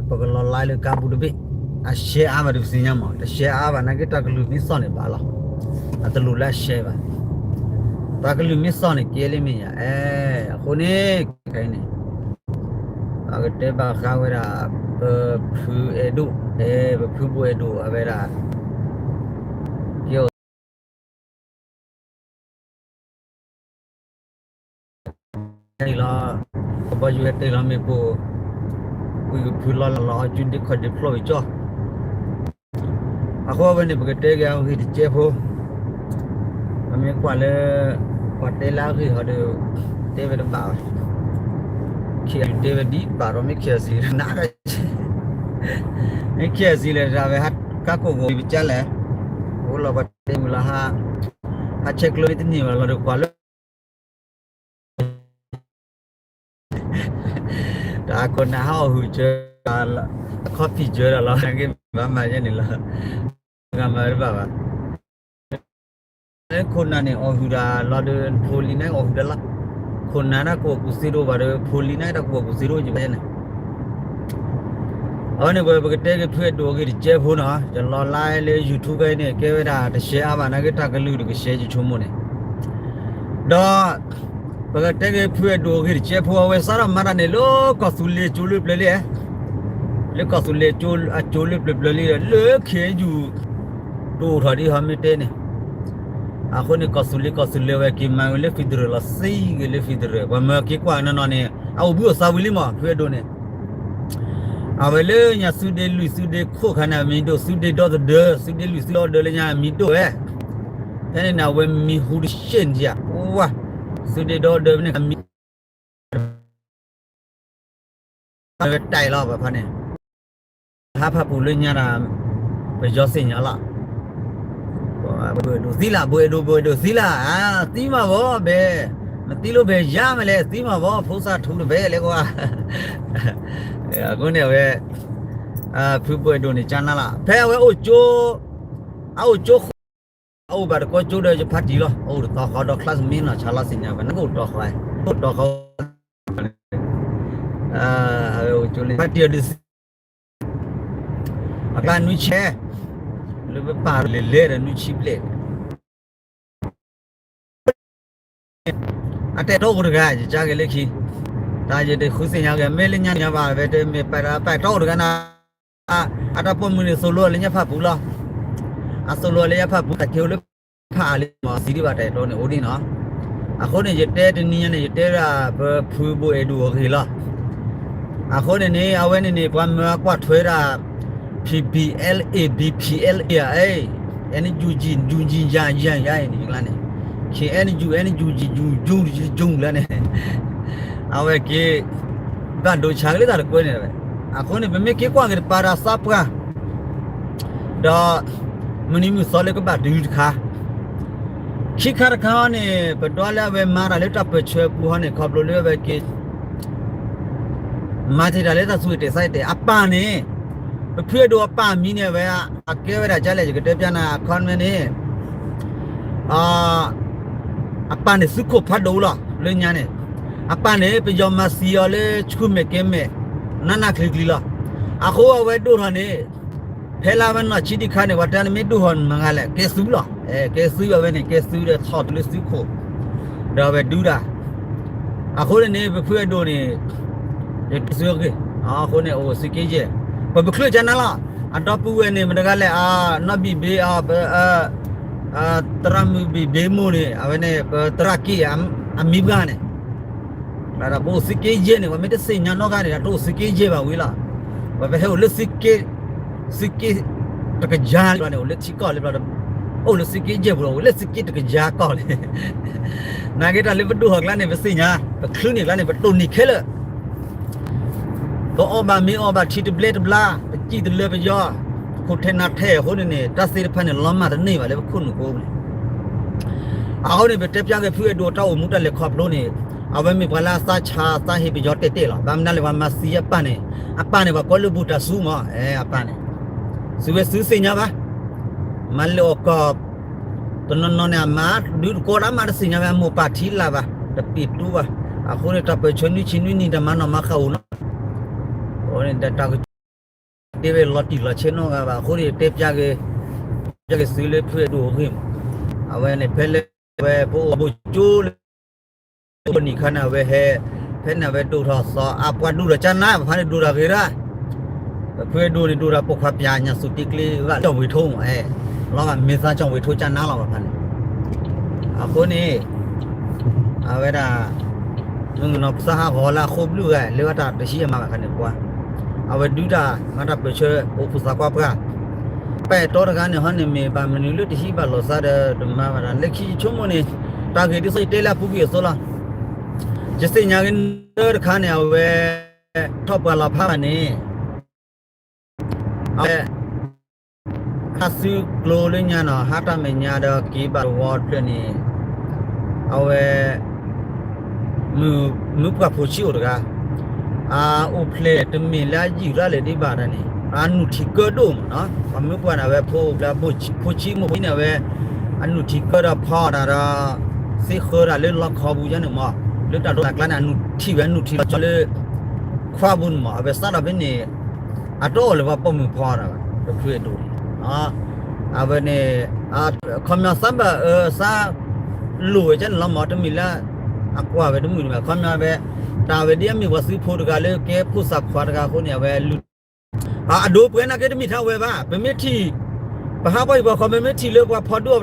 ပကလီၤ live လၢကါပူၤတဘ့ၣ်, အ share အါဘၣ်ဒီးပသ့ၣ်ညါမး, တ share အါဘၣ်နာ်က့ တၢ်ကလုၢ်မ့ၢ်သီၣ်န့ၣ်ဘၣ်လီၤ, အတလိၣ်လၢအ share ဘၣ်, တၢ်ကလုၢ်မ့ၢ်သီၣ်န့ၣ် ကဲလၢမ့ၢ်ယၤ, အဲ, အဃိန့ၣ်, ခဲအံၤန့ၣ်, အကတဲဘၣ်ဃးဝဲဒၣ်, ပဖုအဲၣ်ဒိၣ်, အဲ, ပဖုဘိၣ်အဲၣ်ဒိၣ်အဝဲဒၣ်, ကဲ လီၤ, ကဘီယူၤဟဲတ့ၢ်လီၤမ့ၣ်ပိၢ်, ဝံၣ်ကဖုလီၤလီၤအီၤ ကၠူဒ့ခီၣ်ဒ့ဖျိဝံၤကၠီ, အဃိအဝဲန့ၣ် ပကတဲက့ၤအဂ့ၢ်တကဲဖိ, ပမ့ၢ်ကွၢ်လၢ, ပှၤတဲလၢအဂ့ၢ်ဟီဒီး, တဲဝဲတဘၣ်ဘၣ်, ခဲအံၤတဲဝဲဒ်ဘၣ်ဒီး မ့ၢ် KIC နး, မ့ၢ် KIC လဲၤတၢ်ဝဲ ဟးကါကိၢ်ဂီၤပကလဲၣ်, အိၣ်လီၤပှၤတဲမုာ်လီၤ, ဟးဆဲးကျိးမ့ၢ်တန့ၢ်ဘၣ်လီၤဒီးကွၢ်လၢ တၢ်ခိၣ်နၢ်ဟးအီၣ်ဟုၣ်စၢၤ, အခီၣ်ဖံးစၢၤဒီးလီၤ, က့ၤဘၣ်မၤယဲန့ၣ်လီၤ, ဂၤမၤတဘၣ်ဘၣ်, ခိၣ်နၢ်န့ၣ်အီၣ်ဟုၣ်တၢ်လီၤဒီး ဖိလံၤန့ၣ်အီၣ်ဟုၣ်တၢ်လီၤ, ခိၣ်နၢ်တၢ်ကူၣ်ဘၣ်ကူၣ်သ့တအိၣ်ဘၣ်ဒီး ဖိလံၤန့ၣ်တၢ်ကူၣ်ဘၣ်ကူၣ်သ့တအိၣ်ကဘၣ်ယဲန့ၣ် အဝဲန့ၣ် ပကတဲက့ၤဖုအဲၣ်ဒိၣ်အဂ့ၢ်တကဲဖိနီၤ, ယလီၤ live လၢ YouTube ခဲအံၤန့ၣ် ကဲဝဲဒၣ်တ share အါဘၣ်နာ်က့ တၢ်ကလုၢ်တက share ယဆိကမိၣ်န့ၣ်, ဒီး, ပကတဲက့ၤဖုအဲၣ်ဒိၣ်အဂ့ၢ်တကဲဖိ အဝဲစးထီၣ်မၤတၢ်န့ၣ်လၢကီၢ်သူလ့ၤကၠိလၢပျၢၤလံ, လၢကီၢ်သူလ့ၤအကၠိလၢပျၢၤပျၢၤလံဒီး လၢ KNU တအိၣ်ထီၣ်ဒ်ဟီမ့ၢ်တဲန့ၣ်, အဃိန့ၣ် ကီၢ်သူလ့ၤ ကီၢ်သူလ့ၤဝဲက့ၤမၤဝဲလၢ federal လီၤ, စံးဂ့ၤလၢ federal ပှၤမၢက့ၤကွၢ်နီၢ်နီၢ်န့ၣ် အအိၣ်ဘှံးအိၣ်သါဝံၤလံမး ဖုအဲၣ်ဒိၣ်န့ၣ်, အဝဲလၢညါသုးဒ့လွံၢ်သုးဒ့ခိၣ်ခါန့ၣ် အမံၤဒိၣ် သုးဒ့ဒီသဒၢ သုးဒ့လွံၢ်သုးဒီသဒၢလၢညါအမံၤဒိၣ်ဝဲ, ဖဲန့ၣ်န့ၣ် အဝဲမံၤဟူတရှဲၣ်န့ၣ်ဧါ, ဝါ, သုးဒ့ဒီသဒၢဖဲန့ၣ် အမံၤ ဝဲတၢ်အံၤလီၤပဖါန့ၣ်, ဟးဖးပူၤလၢညါဒီး, ပယီၤသ့ၣ်ညါလီၤ, ဘိၣ်အဲၣ်ဒိၣ်သံလၣ် ဘိၣ်အဲၣ်ဒိၣ် ဘိၣ်အဲၣ်ဒိၣ်သံလၣ်, သံမးဘၣ်ဘဲ, မသံလိဘဲယါမးလဲၣ် သံမးဘၣ် ဖိသၣ်ထူတဘဲလဲၣ်ကွၢ်, အဃိန့ၣ်အဝဲ, ဖုဘိၣ်အဲၣ်ဒိၣ်န့ၣ် ကနၣ်လီၤ ဖဲအဝဲအိၣ်ကၠိ, အအိၣ်ကၠိဃီ, အအိၣ်ဘၣ်တကီကၢဒီးယဖါတံၢ်လီၤ အအိၣ်တတီၤဃီဒီး classmate နီၢ်ဆါလီၤသ့ၣ်ညါ ပနကအိၣ်တီၤဃီ, အိၣ်တီၤဃီ, အဝဲအိၣ်ကၠိလံဖါတံၢ်အီၤဒုးသံ, အကျါနွံဆဲ, လၢပပာ်လဲၤလဲၤဒီးနွံဆံဘျဲၣ် အတဲာ်တီအိၣ်တဂၤ ယကါက့ၤလၢခံ, တၢ်ယတဃုသ့ၣ်ညါက့ၤ မ့ၢ်လၢညါန့ၣ်ညါဘၣ် ဝဲတမ့ၢ်ပာ်တီအိၣ်တဂၤန့ၣ်, အတၢ်ပိာ်မုၣ်န့ၣ် သိၣ်လိအီၤလၢညါဖးပူၤလီၤ, အသိၣ်လိအီၤလၢညါဖးပူၤ တၢ်က့ၤအိၣ်လၢဖးအါလံမး သံဒံးဘၣ်တၢ်အဲၣ်တီန့ၣ် အိၣ်ဒံးနီၤ, အဃိန့ၣ် ယတဲတနံၤညါန့ၣ် ယတဲဒၣ်ပဖုဘိၣ်အဲၣ်ဒိၣ်အဂ့ၢ်လီၤ အဃိန့ၣ်န့ၣ် အဝဲန့ၣ်န့ၣ် ပှၤမၢအကွၢ်ထွဲဒၣ် P B L A B P L A ဧါ, NUG NUG ယၤယၤယၤန့ၣ် ကျါန့ၣ်, KNU NUG NUG ယၤန့ၣ်, အဝဲက့ၤ ဘၣ်ဒိဆါက့ၤလၢတၢ်တကွဲန့ၣ်ဝဲ, အဃိန့ၣ် ပမ့ၢ်က့ၤကွၢ်က့ၤတပၤဒီးသးပှၢ် ဒီး မုၢ်နံၤမုၢ်သီလၢကဘၣ်တုၤတခါ, ခံခါတခါန့ၣ် ပဒွးလၢအဝဲမၤတၢ်လၢတၢ်ပၢၢ်ဆၢပူၤဟီန့ၣ် ခီဖျိလၢအဝဲက့ၤ မၤတ့ၢ်တၢ်လၢတၢ်သူၣ်ကတဲာ်သးကတဲာ် အပၢ်န့ၣ်, ပဖုအဲၣ်ဒိၣ်အပၢ်မံၤန့ၣ် အဝဲအကဲဝဲဒၣ်ကလဲၣ် ယကတဲပျးနၤ အခီမ့ၢ်န့ၣ် အပၢ်န့ၣ်သုးခိၣ်ဖးဒိၣ်လီၤ လၢညါန့ၣ်, အပၢ်န့ၣ် ပယီၤမၤသံအီၤလၢဆူမဲာ်ကဲမဲာ် နးနးကျံၤကျံၤလီၤ, အဃိအဝဲဒိၣ်ထီၣ်န့ၣ် ဖဲလၢအဝဲနီၢ်ဆံးတံၢ်ခါန့ၣ် ပှၤတဲန့ၣ်မ့ၢ်ဒိၣ်ထီၣ်မတၤတဂၤလဲၣ် ကဲသုးလီၤ, ကဲသုးအဝဲန့ၣ် ကဲသုးဒီးထီၣ်တုၤလၢသုးခိၣ်, ဒီးအဝဲဒုးတၢ်, အဃိန့ၣ်န့ၣ် ပဖုအဲၣ်ဒိၣ်န့ၣ် ယတဲသုအဂ့ၢ်, အဃိန့ၣ် အိၣ်သုးက့ယဲၢ်, ပပချုးကနၤလီၤ, အဒီပုၢ်ဝဲၢ်န့ၣ် မတၤတဂၤလဲၣ် အနီၢ်ဘံၣ်ဘ့အ သရၣ်မုၣ်ဘံၣ်ဘ့မိၢ်န့ၣ် အဝဲန့ၣ် ပသရၣ်က့ၣ် အမံၤပှၢ်န့ၣ်, ပအိၣ်သုးက့ယဲၢ်န့ၣ် ပှၤမ့ၢ်တသ့ၣ်ညါနီတဂၤန့ၣ် တအိၣ်သုးက့ယဲၢ်ဘၣ်ဝံၤလီၤ, ပဟဲအိၣ်လၢသုးက့, သုးက့တကယၤလံန့ၣ် အိၣ်လၢထံကီၢ်လၢ အိၣ်လၢသုးက့ယဲၢ်ပူၤလီၤ အိၣ်လၢသုးက့တကယၤကီၢ်လံ, နာ်က့တၢ်လၢပဒိၣ်ထီၣ်ကျါန့ၣ် ပသ့ၣ်ညါ, ပချုးန့ၢ်ကျါန့ၣ် ပတိၢ်နီၣ်ခဲလၢာ် ပအီၣ်ဘၣ်မ့ၤအီဘၣ်ထံတဘျဲတဘျါ, ပစံၣ်တလၢပယီၤ, ခိၣ်ထဲနၤထဲအဃိန့ၣ်န့ၣ် တၢ်သ့ၣ်တဖၣ်န့ၣ် လီၤမၢ်တန့ၢ်ဘၣ်လၢပခိၣ်နူာ်ကိန့ၣ်, အဃိန့ၣ် ပတဲပျးက့ၤဖုအဲၣ်ဒိၣ်တၢ်အိၣ်မူတၢ်လဲၤခီဖျိန့ၣ်, အဝဲမ့ၢ်ပှၤလၢအသးဆါသးဟ့ပယီၤတဲာ်တဲာ်လီၤ, ဘၣ်မနုၤလဲၣ်ပှၤမၤသံအပၢ်န့ၣ်, အပၢ်န့ၣ် ပှၤကိးလၢဘူၣ်တၢ်စူၤမး, အပၢ်န့ၣ်, သုဝဲသုသ့ၣ်ညါဘၣ်, မၤလၢအီၣ်ကီၢ် တနီၤနီၤန့ၣ် အမၤဒုးတကိးတၢ်မးတသ့ၣ်ညါဘၣ် မိၢ်ပၢ်ထံလာ်ဘၣ် တပ့ၤတူဘၣ်, အဃိန့ၣ် တၢ်ပၢၢ်ဆၢနွံဆံနွံနံၤ တၢ်မၤနီၣ်မၤဃၣ်အိၣ်နီၤ, အဃိန့ၣ် တၢ် တ့ဝဲလီၤတံၢ်လီၤဆဲးနီတဂၤဘၣ်. အဃိန့ၣ် တဲပျးက့ၤ ပျးက့ၤသုလၢဖုအဲၣ်ဒိၣ်အဂ့ၢ်မး. အဝဲန့ၣ် ဖဲလၢ ဝဲပအိၣ်ဘိကၠိလၢ အိၣ်နံၣ်ခါန့ၣ် အဝဲဟဲ ဖဲန့ၣ် အဝဲဒိၣ်ထီၣ်သီ အပှၤဒိၣ်ထီၣ်ကၠါနါ ပဖါန့ၣ်ဒိၣ်ထီၣ်ဂ့ၤဒၣ်. ဖုအဲၣ်ဒိၣ်န့ၣ် ဒိၣ်ထီၣ်ပိာ်ခွါပၠးညါ စူၢ်တ့ကျ့ ဘၣ်ကၠီၣ်ဝ့ၤထိမး အဲ လီၤဂာ် မ့ၢ်သါကၠီၣ်ဝ့ၤထိကၠါနါလီၤ ပဖါန့ၣ်. အဃိန့ၣ် အဝဲဒၣ် မုၢ်ကနီၤကစၢ်ဟးဂီၤလၢအဃိဘျုးဂၤ လၢအတၢ်တဟံးအမၤဘၣ်ခါန့ၣ်ပှၤ အဝဲဒုးတၢ်မၤတၢ်ပၢၢ်ဆၢ အိၣ်ဖှိၣ်သးကွၢ်ပှၤ ပအဲၣ်တီတဂၤန့ၣ်ဟီန့ၣ် မ့ၢ်ဘၣ်မနုၤလၢတဟံးဘၣ်လိာ်သးဒီးတမၤဘၣ်တၢ် လၢခံယဆိကမိၣ်န့ၣ် တၢ်ဂ့ၢ်ဒ်သိးယတဲလၢအပူၤကွံာ်အသိးလီၤ. ယသ့ၣ်ညါက့ၤနၢတခါန့ၣ် အဝဲ ထီၣ်ပှၤလီၤဖးဘၣ်န့ၣ် အဝဲ ဟးသုကျိလၢညါနီၤ ဟးတၢ်မဲာ်ညါဒီးက့ၤဘၣ်တဝီတဖျၢၣ်န့ၣ် အဝဲ မုၢ်ပှၢ်ဖိဆံးအိၣ်တဂၤ အအိၣ်ဖျဲၣ်တမ့ၢ်လၢအယံာ်ရၣ်လဲၣ်ဒံးဘၣ်တၢ်န့ၣ် အနုၢ်ထံကၢဒိၣ်မးနီၤ ပှၤမုၢ်ပှၢ်န့ၣ် အဝဲဖိအိၣ်ဖျဲၣ်ဖိဆံးမိၢ်ဖိန့ၣ် အဝဲ အနုၢ်ထံကၢဒီးဖီတၢ်ဒီး သ့ဃၢတၢ်လၢလီခီပူၤယါန့ၣ်မး လၢတၢ်ဒိးတၢ်ကျါန့ၣ် အနုၢ်ထံဝဲအနုၢ်ထံလီၤကၠီလၢ ခွါပူၤန့ၣ်မး အဝဲစးထီၣ်ဖဲန့ၣ် အတအိၣ်လၢၤဘၣ်ပိာ်မုၣ်ဖီတၢ်ဘၣ် တဖုအဲၣ်ဒိၣ်န့ၣ် အဝဲန့ၣ် ခီပညီသးဘၣ်အၢ သးလိၣ်ဝဲကန့ၣ်လီၤမး တမ့ၢ်လၢ အကွၢ်ဝဲတမုာ်န့ၣ်ဘၣ် ခီပညီဝဲ တၢ်ဝဲဒ်အမ့ၢ်ပှၤသုးဖိတဂၤလၢကဲဖိသၣ်ခွါတဂၤအဃိန့ၣ် အဝဲလုၢ် အဒိပှဲၤနာ်က့တမ့ၢ်ထဲဝဲဘၣ် ပမ့ၢ်ထံၣ် ပဟးပှၤဟံၣ်ပှၤဃီ ပမ့ၢ်ထံၣ်လၢပှၤဖီဒိၣ်အီၤပ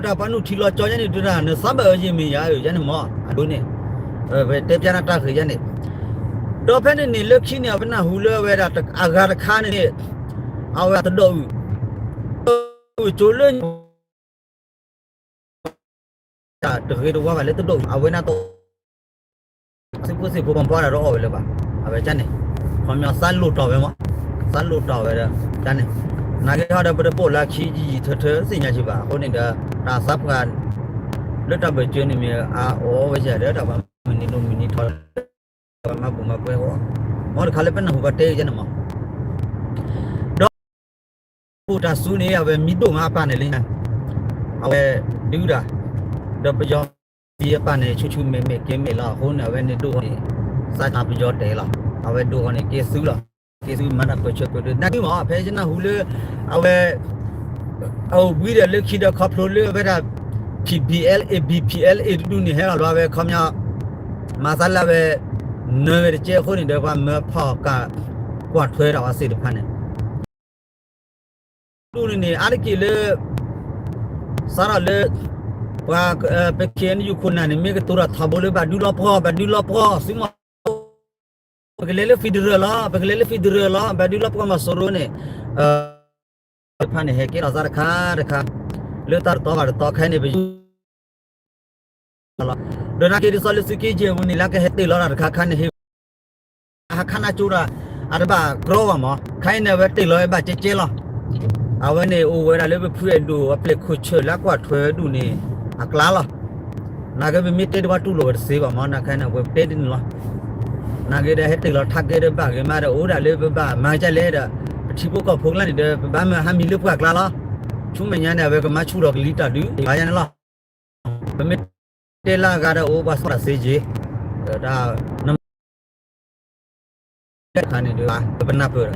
တၢ် ပှၤနုၢ်ထံလီၤကၠီယါန့ၣ် ဒုးတၢ်နသးဘၣ်အၢယ့ၢ်မ့ၢ်ယါအၢ ယါန့ၣ်မး အဒိန့ၣ် ပတဲပျါနတၢ်ဃ့ၢ်ယါန့ၣ် ဒီးဖဲန့ၣ်န့ၣ် လၢခံန့ၣ် အဝဲနၢ်ဟူလၢအဝဲဒၣ်အဂၤတခါန့ၣ် အဝဲတဒိးအုၣ် တဒိးအုၣ်ကၠိလၢ တဂ့ၤတဝါဘၣ်လၢတဒိးအုၣ် အဝဲနၢ်တ သုးဖိသံၣ်ဖိပှၤဖီတၢ်တအိၣ်ဝဲလၢၤဘၣ် အဝဲကန့ၣ် ခီပညီသးလိၣ်တီၢ်ဝဲမး သးလိၣ်တီၢ်ဝဲဒီး ကန့ၣ် နာ်က့ဟီဒီးပတပိာ်လၢခံယံာ်ယံာ်ထၢထၢသ့ၣ်ညါက့ဘၣ် အဃိန့ၣ်ဒီး တၢ်သးပှၢ် လၢတၢ်ဘၢၣ်စၢၤန့ၣ်မ့ၢ်အအိၣ်ဝဲယၤဒီး တၢ်ပှၤမုၢ်နံၤဒိၣ်မုၢ်နံၤထီ ပှၤမၤပူၤမၤပှဲၤအီၤ မ်တခါလၢပနၢ်ဟူပှၤတဲယါန့ၣ်မး ဒီး အိၣ်တၢ်စူန့ၣ် အဝဲမံဒိၣ်မးအပၢ်န့ၣ်လံ အဝဲဒုးတၢ် ဒီးပယီၤ အပၢ်န့ၣ် ဆူၣ်ဆူၣ်မဲာ်မဲာ်ကဲမဲာ်လီၤ အဃိန့ၣ် အဝဲန့ၣ်ဒိၣ်ဃီန့ၣ် သးတၢ်ပယီၤတဲာ်လီၤ အဝဲဒိၣ်ဃီန့ၣ် ကဲသုလီၤ ကဲသုမၤတၢ်ပၢၢ်ဆၢပၢၢ်ဒိၣ် နာ်က့မး ဖဲယနၢ်ဟူလၢ အဝဲ အအိၣ်ဘှံးဒီးလၢခံဒီးခီဖျိလၢအဝဲဒၣ် P B L A B P L A တဒူၣ်န့ၣ် ဟဲလီၤလီၤအဝဲခီပညီ မၤသးလၢအဝဲ နၢၤဝဲတကဲအဃိန့ၣ်ဒီး ပှၤမၢဖီၣ်ကၢ် ကွၢ်ထွဲတၢ်ဝဲသ့ၣ်တဖၣ်န့ၣ် ဒူၣ်န့ၣ်န့ၣ် အါတက့ၢ်လၢ စးထီၣ်လၢ ပှၤ ပ K N U ခိၣ်နၢ်န့ၣ် မ့ၢ်ကတိၤတၢ်ထီဘိလၢဘၣ်ဒုးလီၤပှီၢ် ဘၣ်ဒုးလီၤပှီၢ် သုးမီၤ ပကလဲၤလၢ federal လီၤ ပကလဲၤလၢ federal လီၤ ဘၣ်ဒုးလီၤပှီၢ်မၤစိရိၤန့ၣ် တဖၣ်န့ၣ် ဟဲကဲထီၣ်သးတခါတခါ လၢတၢ်တတီဘၣ်တတီခဲအံၤန့ၣ် ပ လီၤ ဒီးနာ်က့ဒ်သိးလၢသုးက့ယဲၢ်ပူၤန့ၣ် လၢကဟဲတ့ၢ်လီၤတၢ်တခါခါန့ၣ် ဟ့ၣ် အဟးခါနၢ်ကၠိတၢ် အတဘၣ်ကြီဘၣ်မး ခဲအံၤန့ၣ် အဝဲတ့ၢ်လီၤဝဲဘၣ်ကဲကဲလီၤ အဝဲန့ၣ်အိၣ်ဝဲဒၣ်လၢပဖုအဲၣ်ဒိၣ် အပျဲၢ်ခိၣ်ဆၢၣ်လၢအကွၢ်ထွဲဒူၣ်န့ၣ် အကျါလီၤ နာ်က့ပမ့ၢ်တဲတဘၣ်တူၢ်လိာ်ဝဲတသ့ဘၣ်မး နာ်က့န့ၣ် အဝဲပတဲဒ်န့ၣ်လီၤ နာ်က့ဒီးဟဲတ့ၢ်လီၤထးကဲဒီးဘၣ်ဂ့ၤမးဒီး အိၣ်ဒၣ်လၢပဘၣ်မၤဒ်လဲၣ်ဒီး ပထံဖိကီၢ်ဖိကျါန့ၣ်ဒီး ပဘၣ်မၢဟးမံၤလၢပှၢ်ကျါလီၤ ဆူမဲာ်ညါန့ၣ် အဝဲကမၤဆူၣ်ထီၣ်ကလံၤတၢ်ဒုး ဘၣ်ယါန့ၣ်လီၤ ပမ့ၢ်တဲလၢအဂၤဒီးအိၣ်ပှၤသီၣ်တၢ်သ့က့ၤ ဒီးတၢ်နမၤ တခါန့ၣ်ဒီး ပနၢ်ပၢၢ်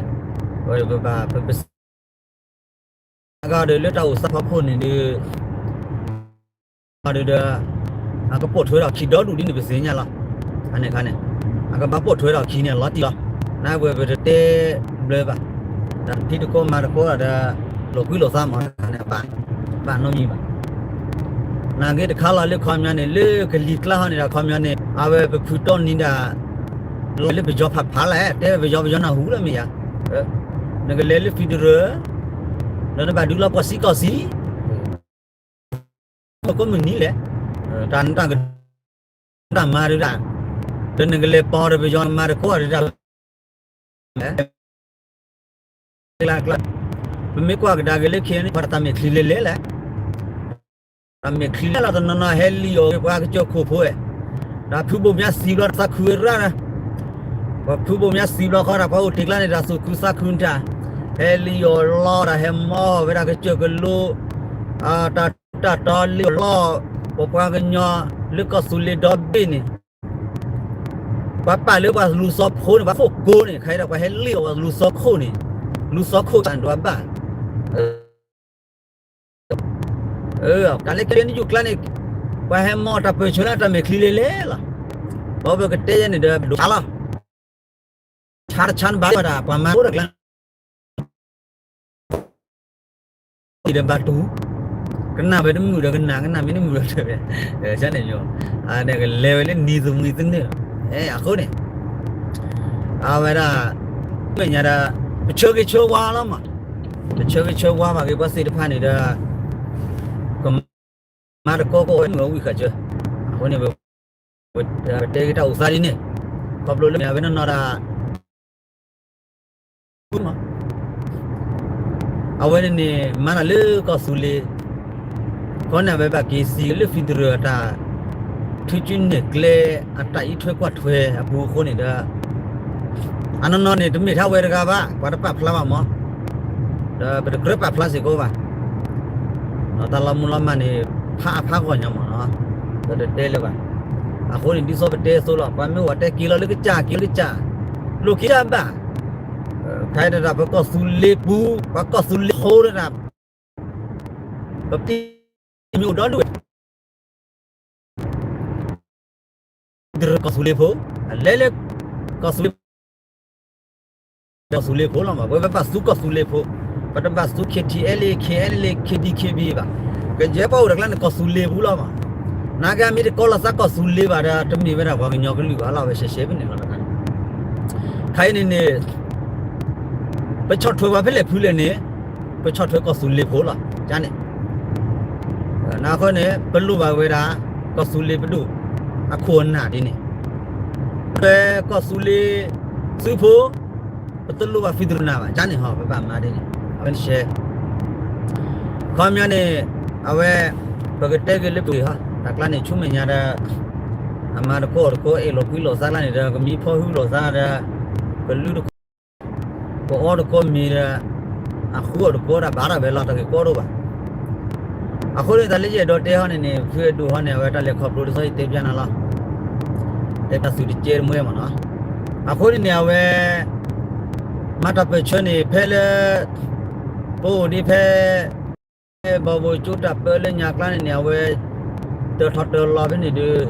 ဒီး ပဘၣ်ပပစံး အဂၤဒီးလၢတၢ်အိၣ်သးဖီခိၣ်န့ၣ်ဒီး ဒီး အကပိာ်ထွဲထီၣ်ခံဒီဒူၣ်ဒ်န့ၣ်ပသ့ၣ်ညါလီၤ အန့ၣ်ခါန့ၣ် အကဘၣ်ပိာ်ထွဲထီၣ်ခံန့ၣ်လီၤတံၢ်လီၤ နဝဲပတတဲဘျါဘၣ် ဒီးထံတကိးမၤတကိးဒီး လိာ်ကွံလိာ်သးမၤတခါန့ၣ် ဘၣ်နီတမံၤဘၣ် နာ်က့တခါလီၤလၢခီပညီန့ၣ် လၢကလံၤကျါဟီန့ၣ်ဒီးခီပညီန့ၣ် အဝဲပဖုတီနံၤဒၣ် လီၤလၢပယီၤဖးဖးလဲၣ် တဲပယီၤပယီၤနၢ်ဟူလၢမ့ၢ်ယါ နကလဲၤလၢ federal ဒီးနဘၣ်ဒုးလီၤပှီၢ်စံကီၢ်စံ ကိးမုၢ်နံၤလဲၣ် တၢ်နတၢ်က တၢ်မၤဒုးဒၣ် ဒီးနကလဲၤပိာ်ဒီးပယီၤမၤတကိးဒုးဒၣ် ကျါကျါ ပမ့ၢ်ကွၢ်ကဒါက့ၤလၢ ခဲအံၤန့ၣ် ပှၤတၢ်မဲာ်ချံလဲၤလဲၤလဲၣ် တၢ်မဲာ်ချံလဲၤလီၤတနီၤနီၤဟဲလံအီၤ ပှၤကစၢၢ်ခိၣ်ဖိဝဲ တၢ်ဖုဘိၣ်မၠါစံးဘျီတၢ်သးခုဝဲရၣ်ဒီး ပှၤဖုဘိၣ်မၠါစံးဘျီဃီဒီး ပှၤအိၣ်တ့ၢ်ကျါန့ၣ် တၢ်သူၣ်ခုသးခုတၢ် ဟဲလံအီၤလီၤဒီးဟဲမီဝဲဒၣ်ကစၢၢ်ကလိ တၢ်ထူးတၢ်တီၤလံအီၤလီၤ ပပှၤကညီလၢကီၢ်သူလ့ၤဒီဘ့ၣ်န့ၣ် ပှၤပာ်လၢပှၤလူၤစီၤခိၣ်န့ၣ် ပှၤခိၣ်ကိန့ၣ် ခဲအံၤဒီးပှၤဟဲလံအီၤပှၤလူၤစီၤခိၣ်န့ၣ် လူသီခိၣ်တၢ်ဒွးဘၣ်, တၢ်လၢကဲနယူၢ်ကျါန့ၣ်, ပှၤဟဲမီၢ်တၢ်ပၢၢ်ဆၢလၢတၢ်မဲာ်ချံလဲၤလဲၤလီၤ. ဘီပကတဲယဲန့ၣ်ဒီးဒိၣ်ဆါလီၤ. ဆါတဆါနဘၣ်ဝဲဒၣ် ပှၤမၤတအိၣ်တၢ်ကျါ ဒီးဘၣ်တူၢ်, ကနၣ်ဝဲတမုာ်ဒီးကနၣ်, ကနၣ်မ့ၢ်တမုာ်ဒီးတဝဲ, န့ၣ်ကလဲၤဝဲလၢနံၤသမံၤသနၢၣ်, အဃိန့ၣ် အဝဲဒၣ် မဲာ်ညါဒီး ပဆၢဂ့ၤဆၢဝါလီၤမး, ပဆၢဂ့ၤဆၢဝါဘၣ်က့ၤပှၤသ့ၣ်တဖၣ်န့ၣ်ဒီး ကမၤတကီကီဝဲမုၢ်အဝံၣ်ဃာ်စၢၤ, အဃိန့ၣ် ပတဲက့ၤတၢ်အိၣ်သးဒ်န့ၣ်, ခီဖျိလၢမ့ၢ်အဝဲနီၢ်နီၢ်ဒၣ် အဝဲန့ၣ်န့ၣ် မၤတၢ်လၢကီၢ်သူလ့ၤ, ခီန့ၣ်အဝဲဘၣ်က့ၤစံးလၢ federal အတၢ် ထုကၠူနဲၣ်ကျဲ အတၢ်အံးထွဲကွၢ်ထွဲအပူၤအဃိန့ၣ်ဒီး အနီၢ်နီၢ်န့ၣ် တမ့ၢ်ထဲဝဲတဂၤဘၣ်, ပှၤတပာ်ဖျါဘၣ်မး, ဒီးပတကြၢးပာ်ဖျါစ့ၢ်ကီးဘၣ်, တၢ်လီၤမုၢ်လီၤမၢ်န့ၣ် ဖးအါဖးဂီၢ်ညါမးနီၤ, ပတတဲလၢၤဘၣ်. အဃိန့ၣ် ဒ်သိးပတဲအသိးလီၤ, ပှၤမ့ၢ်အိၣ်အတဲက့ၤလီၤလၢကစၢ်က့ၤလၢကစၢ်, လိၣ်က့ၤတၢ်ဘၣ်, ခဲအံၤဒၣ်ပကီၢ်သူလ့ၤပူၤ, ပှၤကီၢ်သူလ့ၤဃိဒၣ် ပပံမ့ၢ်အိၣ်ဒီဒူၣ်ဝဲ ကီၢ်သူလ့ၤဖိ, အလဲၤလၢ ကီၢ်သူလ့ၤ, ကီၢ်သူလ့ၤဖိလီၤမး, ပဝဲပဘၣ်သူကီၢ်သူလ့ၤဖိ, ပတဘၣ်သူ KTLA KNLA KNDO KBဘၣ်, ကယဲၢ်ပှၤအိၣ်တၢ်ကျါန့ၣ် ကီၢ်သူလ့ၤပူၤလီၤမး, နာ်က့မ့ၢ်တကိးလီၤသးကီၢ်သူလ့ၤဘၣ်ဒီး တမ့ၢ်ဝဲဒၣ်ပှၤကညီကလုာ်ဘၣ်လီၤ, ဝဲရှဲရှဲဖဲန့ၣ်လီၤတခါန့ၣ်, ခဲအံၤန့ၣ်န့ၣ် ပဆီၣ်ထွဲပှၤဖဲလဲၣ်ဖုလဲၣ်န့ၣ်, ပဆီၣ်ထွဲကီၢ်သူလ့ၤဖိလီၤ, ကန့ၣ် နာ်ဃိန့ၣ် ပလိၣ်ဘၣ်ဝဲဒၣ် ကီၢ်သူလ့ၤပဒိၣ် အခိၣ်အနၢ်ဒ်န့ၣ်, ပကီၢ်သူလ့ၤသုးဖိ, ပတလိၣ်ဘၣ် federal နၢ်ဘၣ်, ကန့ၣ်ဟီ ပဘၣ်မၤဒ်န့ၣ်, အဝဲန့ၣ်ရှဲ, ခီပညီန့ၣ်, အဝဲ, ပကတဲက့ၤလၢပှ့ၤဟီ, တၢ်ကျါန့ၣ် ဆူမဲာ်ညါဒီး အမၤတကိးတကိး အဲၣ်လိာ်ကွံလိာ်သးကျါန့ၣ်ဒီး ကမံဖီဟုလိာ်သးဒီး ကလုၢ်တကိး ကအီတကိးမ့ၤဒီး အဃုအီၣ်တကိးဒၣ်ဘၣ်ဒၣ်ဝဲလီၤ တၢ်ဂ့ၢ်ကီဒိၣ်ဘၣ်. အဃိန့ၣ် တၢ်လၢယအဲၣ်ဒိးတဲဟီန့ၣ်န့ၣ် ဖုအဲၣ်ဒိးဟီန့ၣ် အဝဲတၢ်လဲၤခီဖျိတဆီယတဲပျးနၤလီၤ. တဲတၢ်သုတကဲတမှဲမ့ၢ်နီၤ. အဃိန့ၣ်န့ၣ် အဝဲ မၤတၢ်ပၢၢ်ဆၢန့ၣ် ဖဲလၢ ပအိၣ်ဒ်ဖဲ ဘီဘိကၠိတၢ်ပၢလၢညါကျါန့ၣ်န့ၣ် အဝဲ တၢၤထီၣ်တၢၤလီၤဖဲန့ၣ်ဒီး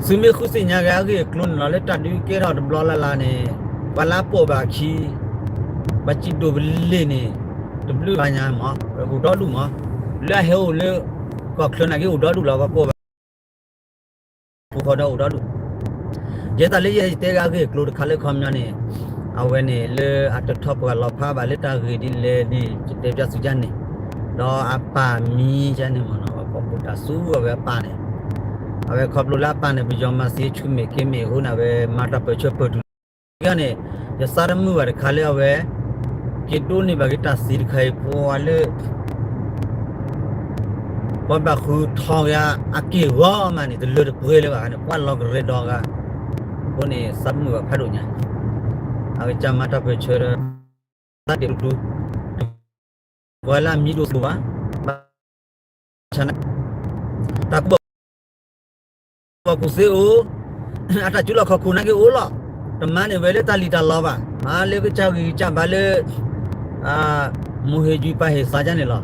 သုမ့ၢ်ဃုသ့ၣ်ညါက့ၤအဂ့ၢ်အကျိၤန့ၣ်လီၤ လၢတၢ်ဒုးကဲထီၣ်တဘျီလၢ်လၢ်န့ၣ် ပှၤလၢအပိာ်ဘၣ်အခံ ပှၤစံးဒိၣ်ပလ့ၢ်န့ၣ် တဘျုးဘၣ်ညါမး အိၣ်ဒီဒူၣ်မး လၢအဟဲအိၣ်လၢ ကီၢ်ချၢနာ်က့အိၣ်ဒီဒူၣ်လီၤ ပှၤပိာ်ဘၣ် ဖိဃီဒီးအိၣ်ဒီဒူၣ် ယဲတၢ်လၢယဲယတဲဂ့ၢ်အဂ့ၢ်အကျိၤတခါလၢခီပညီန့ၣ် အဝဲန့ၣ်လၢအတထီၣ်ပှၤလီၤဖးဘၣ်လၢတၢ်ဂ့ၢ်ဒ်လဲၣ်န့ၣ် ယတဲပျးသုကၢ်န့ၣ် ဒီးအပၢ်မံၤကၢ်န့ၣ်မ့ၢ်နီၤ ပှၤပိာ်မုၣ်တၢ်စူၤအဝဲအပၢ်န့ၣ် အဝဲခီဖျိလၢအပၢ်န့ၣ် ပယီၤမၤသံဆူမဲာ်က့ၤမဲာ်အဃိန့ၣ် အဝဲမၤတၢ်ပၢၢ်ဆၢပၢၢ်တုၤ န့ၣ် ယသးတမုာ်ဘၣ်တခါလၢအဝဲ က့ၤဒိးန့ၢ်ဘၣ်က့ၤတၢ်သံတခါအံၤ ပှၤလၢ ပှၤဘၣ်ဃုထီၣ်ဂ့ၤအက့ၢ်ဂီၤမးန့ၣ် တလၢတပှဲၤလၢၤဘၣ်န့ၣ် ပှၤလီၤကရဲဒီဂၤ အဃိန့ၣ် သးတမုာ်ဘၣ်ဖးဒိၣ်ညါ အကစၢ်မၤတၢ်ပၢၢ်ဆၢဒီး သးဒ့ၣ်ဒူ ပှၤလၢအမံၤဒိၣ်ဒိၣ်ဘၣ် ဘၣ်ဆၣ်န့ၣ် တၢ်ကူၣ်ဘၣ် ကူၣ်သ့အိၣ် အတၢ်ကူၣ်လီၢ်ခီၣ်ခိၣ်နာ်က့အိၣ်လီၤ တမၤန့ၢ်ဝဲလၢတၢ်လံၣ်တၢ်လီဘၣ် မၤလၢကစၢ်ဂံၢ်ကစၢ်ဘါလၢ မိၢ်ဟ့ၣ်ယုၢ်ပၢ်ဟ့ၣ်သးကၢ်န့ၣ်လီၤ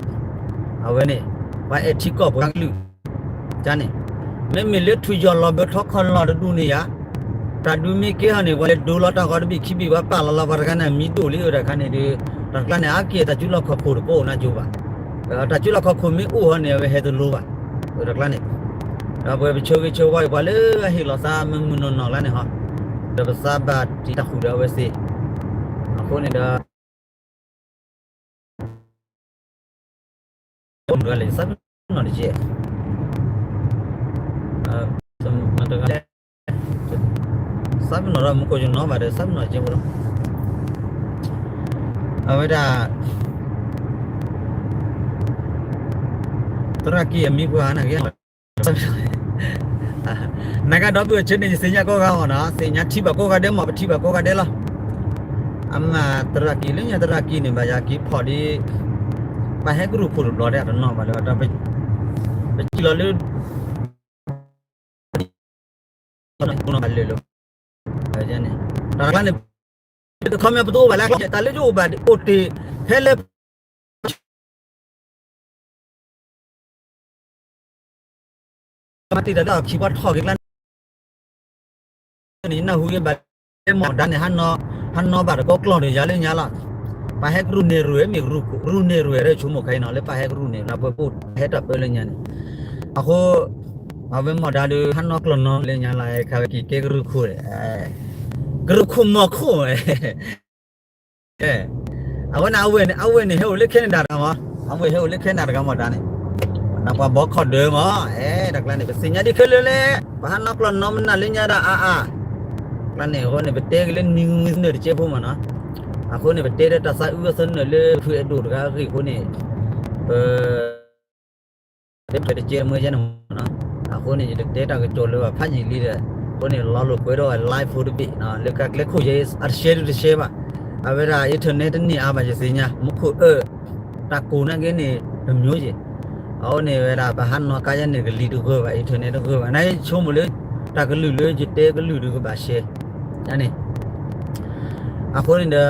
အဝဲန့ၣ် ပှၤအဲၣ်ထံကီၢ်ပှၤကလုာ် ကၢ်န့ၣ် မ့မ့ၢ်လၢထူၣ်ယီၢ်လီၤဘၢထီခီၣ်လီၢ်တဒူၣ်န့ၣ်ယါ တၢ်ဒုးမ့ၢ်ကဲဟီန့ၣ် ပှၤလဲၤဒိလီၤတၢ်ဂီၤတဘ့ၣ်ခံဘ့ၣ် ပှၤပာ်လီၤလီၤပှၤတဂၤန့ၣ် မံၤဒိၣ်လံအတၢ်ခါန့ၣ်ဒီး တၢ်ကျါန့ၣ် အါက့ၢ်တၢ်ကူၣ်လီၢ်ခီၣ်ခိၣ်တကိးအိၣ်နၢ်ကၠိဘၣ် တၢ်ကူၣ်လီၢ်ခီၣ်ခိၣ်မ့ၢ်အိၣ်ဟီန့ၣ် အဝဲဟဲတလိၤဘၣ် တၢ်ကျါန့ၣ် ဒီးပဝဲပဆၢဂ့ၤဆၢဝါအံၤ ပှၤလၢအဟ့ၣ်လီၤသးမုာ်မုာ်နီၢ်နီၢ်လၢန့ၣ်ဟီ ဒီးပသးဘၣ်တံာ်တၢ်ဃုာ်ဒီးအဝဲသ့ၣ် အဃိန့ၣ်ဒီး သးပ့ၤနီၣ်တကဲ သးပ့ၤနီၣ်ဒီးမူခိၣ်ယနီၢ်ဘၣ်ဒီး သးပ့ၤနီၣ်ကဲဖိလီၤ အဝဲဒၣ် သရၣ်က့ၤအမံၤပှၤနာ်က့ နကဒီပုၢ်ဝဲၢ်ဆၢန့ၣ် ယသ့ၣ်ညါကိးဂၤအီၤနီၤ သ့ၣ်ညါထံၣ်ဘၣ်ကိးဂၤဒဲးမး ပထံၣ်ဘၣ်ကိးဂၤဒဲးလီၤ အမၤသရၣ်က့ၤလၢညါသရၣ်က့ၤန့ၣ် ဘၣ်ယၤက့ၤဖီၣ်ဒ် ပှၤဟဲကရူၢ်ဖိတဘျီဒဲးအတနီၤဘၣ်လၢ ပစံၣ်လီၤလၢ ဘၣ်လၢာ်လၢ တၢ်ကျါန့ၣ် တခီမ့ၢ်ပတအိၣ်ဘၣ်လၢကျဲ တၢ်လၢယအိၣ်ဘၣ်အိၣ်တ့ၢ် ဖဲလၢ မၤတံာ်တာ်တၢ်အီၤခံပှၤထီၣ်က့ၤကျါန့ၣ် နၢ်ဟူက့ၤဘၣ်လၢမီၢ်ဒါန့ၣ် ဟးနီၢ်ဘၣ်တကိးကျီၢ်ဒီးယၤလၢညါလီၤ. ပှၤဟဲကရူၢ်န့ၢ်ရွဲၣ်မ့ၢ် ရူၢ်န့ၢ်ရွဲၣ်ဒီးဆိကမိၣ်ခဲအံၤနီၤ လၢပှၤဟဲကရူၢ်န့ၢ် လၢပှၤဟဲတၢ်ပၢလၢညါန့ၣ် အဃိ အဝဲမီၢ်ဒါဒီး ဟးနီၢ်ကျီၢ်နီၢ်လၢညါလီၤ ခါဝဲက့ၤကဲကရူၢ်ခိၣ် ကရူၢ်ခိၣ်မီၢ်ခိၣ် အဝဲန့ၣ် အဝဲန့ၣ် ဟဲအိၣ်လၢ Canada တဂၤမး, အဝဲဟဲအိၣ်လၢ Canada တဂၤမီၢ်ဒါန့ၣ်, ပှၤဘီခီၣ်ဒၢမး, အဲ တၢ်ကျါန့ၣ် ပသ့ၣ်ညါဒ်ခဲလၢာ်လဲၣ်, ပဟးနီၢ်ကျီၢ်နီၢ်မနုၤလၢညါဒၣ်အါအါ, ကျါန့ၣ်အဃိန့ၣ် ပတဲက့ၤလၢနံၤနၢၤတကဲဖိမးနီၤ, အဃိန့ၣ် ပတဲဒီးတၢ်သးအုးအသနၢၣ်လၢဖုအဲၣ်ဒိၣ်တဂၤအဂ့ၢ်အဃိန့ၣ်, ပ တဲတကဲမ့ၢ်ယဲန့ၣ်မးနီၤ, အဃိန့ၣ် ယတတဲတၢ်ကစီၣ်လၢၤဘၣ်ဖးယံာ်လံဒီး, အဃိန့ၣ် လီၤလိာ်ကွဲဒီး live ဖိတဘ့ၣ်နီၤ, လၢကကျဲခိၣ်ယဲ အတရှဲဒုတရှဲဘၣ်, အဝဲဒၣ် internet တန့ၢ်အါဘၣ်ယသ့ၣ်ညါ, မူခိၣ်အၢ, တၢ်ကိၢ်နာ်က့န့ၣ် တမျိုးယဲၢ်, အဃိန့ၣ်ဝဲဒၣ် ပဟးနီၢ်ကါယဲန့ၣ် ကလံၤတဂၢၢ်ဘၣ် internet တဂၢၢ်ဘၣ်, နာ်က့ဆိကမိၣ်လၢ တၢ်ကလုၢ်လၢယတဲကလုၢ်ဒုးကဘၣ်ရှဲ, န့ၣ် အဃိန့ၣ်ဒီး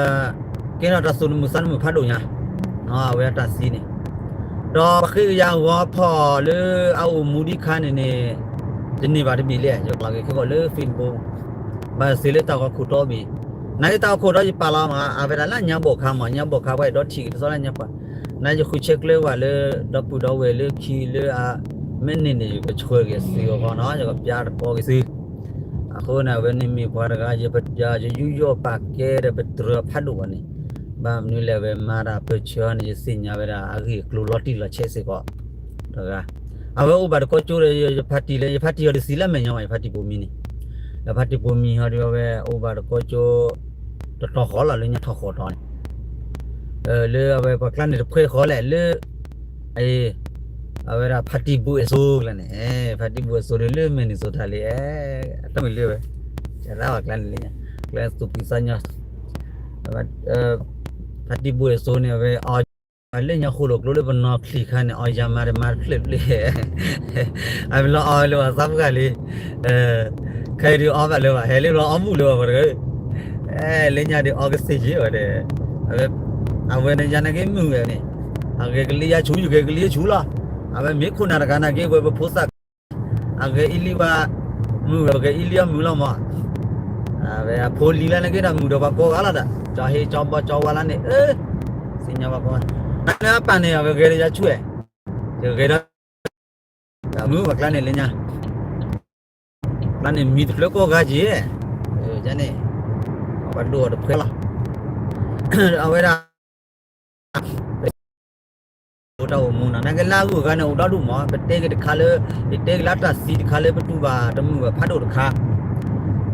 ကဲထီၣ်တၢ်သူၣ်တမုာ်သးတမုာ်ဖးဒိၣ်ညါ, အဝဲအတၢ်သံန့ၣ်, ဒီးပဃ့ကယၤဂီၤဖီၣ်လၢအအိၣ်မူဒံးခါန့ၣ်န့ၣ်, ယန့ၢ်ဘၣ်တဘ့ၣ်လံ, ယကျးက့ၤခဲကီၢ်လၢ Facebook, ဘၣ်သ့ၣ်လၢတၢ်ဂီၤခိၣ်တီဘ့ၣ်, နာ်က့တၢ်ဂီၤခိၣ်တီယပာ်လီၤမး, အဝဲဒၣ်လၢညါဘီၣ်ခါမး, ညါဘီၣ်ခါပှၤအဲၣ်ဒိးထံၣ်က့ၤတသီလၢညါပှၤ, နာ်ယဃုဆဲးကျၢဘၣ်လၢ ဒီပုၢ်ဒီဝဲၢ်လၢခံလၢအ, မ့ၢ်န့ၢ်န့ၣ် ယကဆှၢက့ၤစ့ၢ်ကီးနီၤ, ယကပျၢ်တကီက့ၤသု အဃိန့ၣ် အဝဲန့ၣ်မ့ၢ်ပှၤတဂၤ ယပျၢ်ယယူးယီၣ်ပာ်ကဲဒီးပတြၢၤဖးဒိၣ်ဘၣ်န့ၣ်, ဘၣ်မနုၤလဲၣ် အဝဲမၤတၢ်ပၢၢ်ဆၢအီၤန့ၣ် ယသ့ၣ်ညါဝဲဒၣ်အဂ့ၢ်အကျိၤလီၤတံၢ်လီၤဆဲးစ့ၢ်ကီး, တဂၤ, အဝဲအိၣ်ဘၣ်တကီကၠိဒီး ယဖါတံၢ်လၢ ယဖါတံၢ်အီၤတသံလၢမဲာ်ညါဘၣ် ယဖါတံၢ်ပိာ်မံန့ၣ်, ယဖါတံၢ်ပိာ်မံဟီဒီး အဝဲအိၣ်ဘၣ်တကီကၠိ တတီၤဃီလီၤ လၢညါထီၣ်ဃီတီၤန့ၣ် လၢအဝဲပှၤကျါန့ၣ်တဖှဲဃီလဲၣ်လၢ, အဝဲဒၣ်ဖါတံၢ်ဘူၣ်အဲၣ်စိကျါန့ၣ်, ဖါတံၢ်ဘူၣ်အဲၣ်စိဒီးလၢ Minnesota လံ, အတမ့ၢ်လၢဝဲ, ရၣ်ဝဲကျါန့ၣ်လၢညါ, ကျဲသူၣ်ဖှံသးညီ, ဖါတံၢ်ဘူၣ်အဲၣ်စိန့ၣ် အဝဲအီၤ, လၢညါဃိၣ်လိာ်ကျိလၢပနီၢ်ချံၣ်ခါန့ၣ် အီၤယၤမၤတမၤတဖျၢၣ်ဖျၢၣ်, အမ့ၢ်လီၤအီၤလၢပှၤသးပှၢ်လံ ခဲအံၤဒုးအီဘၣ်လၢၤဘၣ် ဟဲလၢလီၤအီဘူၣ်လၢၤဘၣ်ပှၤတဂၤ, လၢညါဒုးအီကသ့ၣ်ယ့ၢ်ဝဲဒီး, အဝဲန့ၣ်ယၤနာ်က့မုာ်ဝဲန့ၣ်, အဂဲၤကလံၤယါဆူၣ် ယဂဲၤကလံၤယဆူၣ်လီၤ, အဝဲမ့ၢ်ခိၣ်နၢ်တဂၤနာ်က့ ဝဲပဖိသၣ်, အဂဲၤအံၤလံဝဲ, မုာ်ဝဲပဂဲၤအံၤလံအမုာ်လီၤမး, အဝဲအဖိလံၤလၢနာ်က့ဒီးမုာ်ဒီးပှၤကိးဂၤလီၤဒီး ကၠီဟ့ကၠီဘီကၠီဝါလၢန့ၣ်, သ့ၣ်ညါဘၣ်ကိးဂၤ, နလၢအပၢ်န့ၣ် အဝဲဂဲၤဒီးယါဆူၣ်ဝဲ, ယဂဲၤဒီး မုာ်ပှၤကျါန့ၣ်လၢညါ, ကျါန့ၣ်မံၤတဖျၢၣ်ကိးဂၤက့ၤ, န့ၣ်, ပှၤဒိၣ်အီၤတဖှဲလီၤ, အဝဲဒၣ် တၢ်အိၣ်မူနီၤ နာ်က့လၢအဂုၤအဂၤန့ၣ် အိၣ်ဒီဒူၣ်မး ပတဲက့ၤတခါလၢ, ယတဲက့ၤလၢတၢ်သံတခါလၢ ပတူၢ်ဘၣ်တမုာ်ဘၣ်ဖးဒိၣ်တခါ,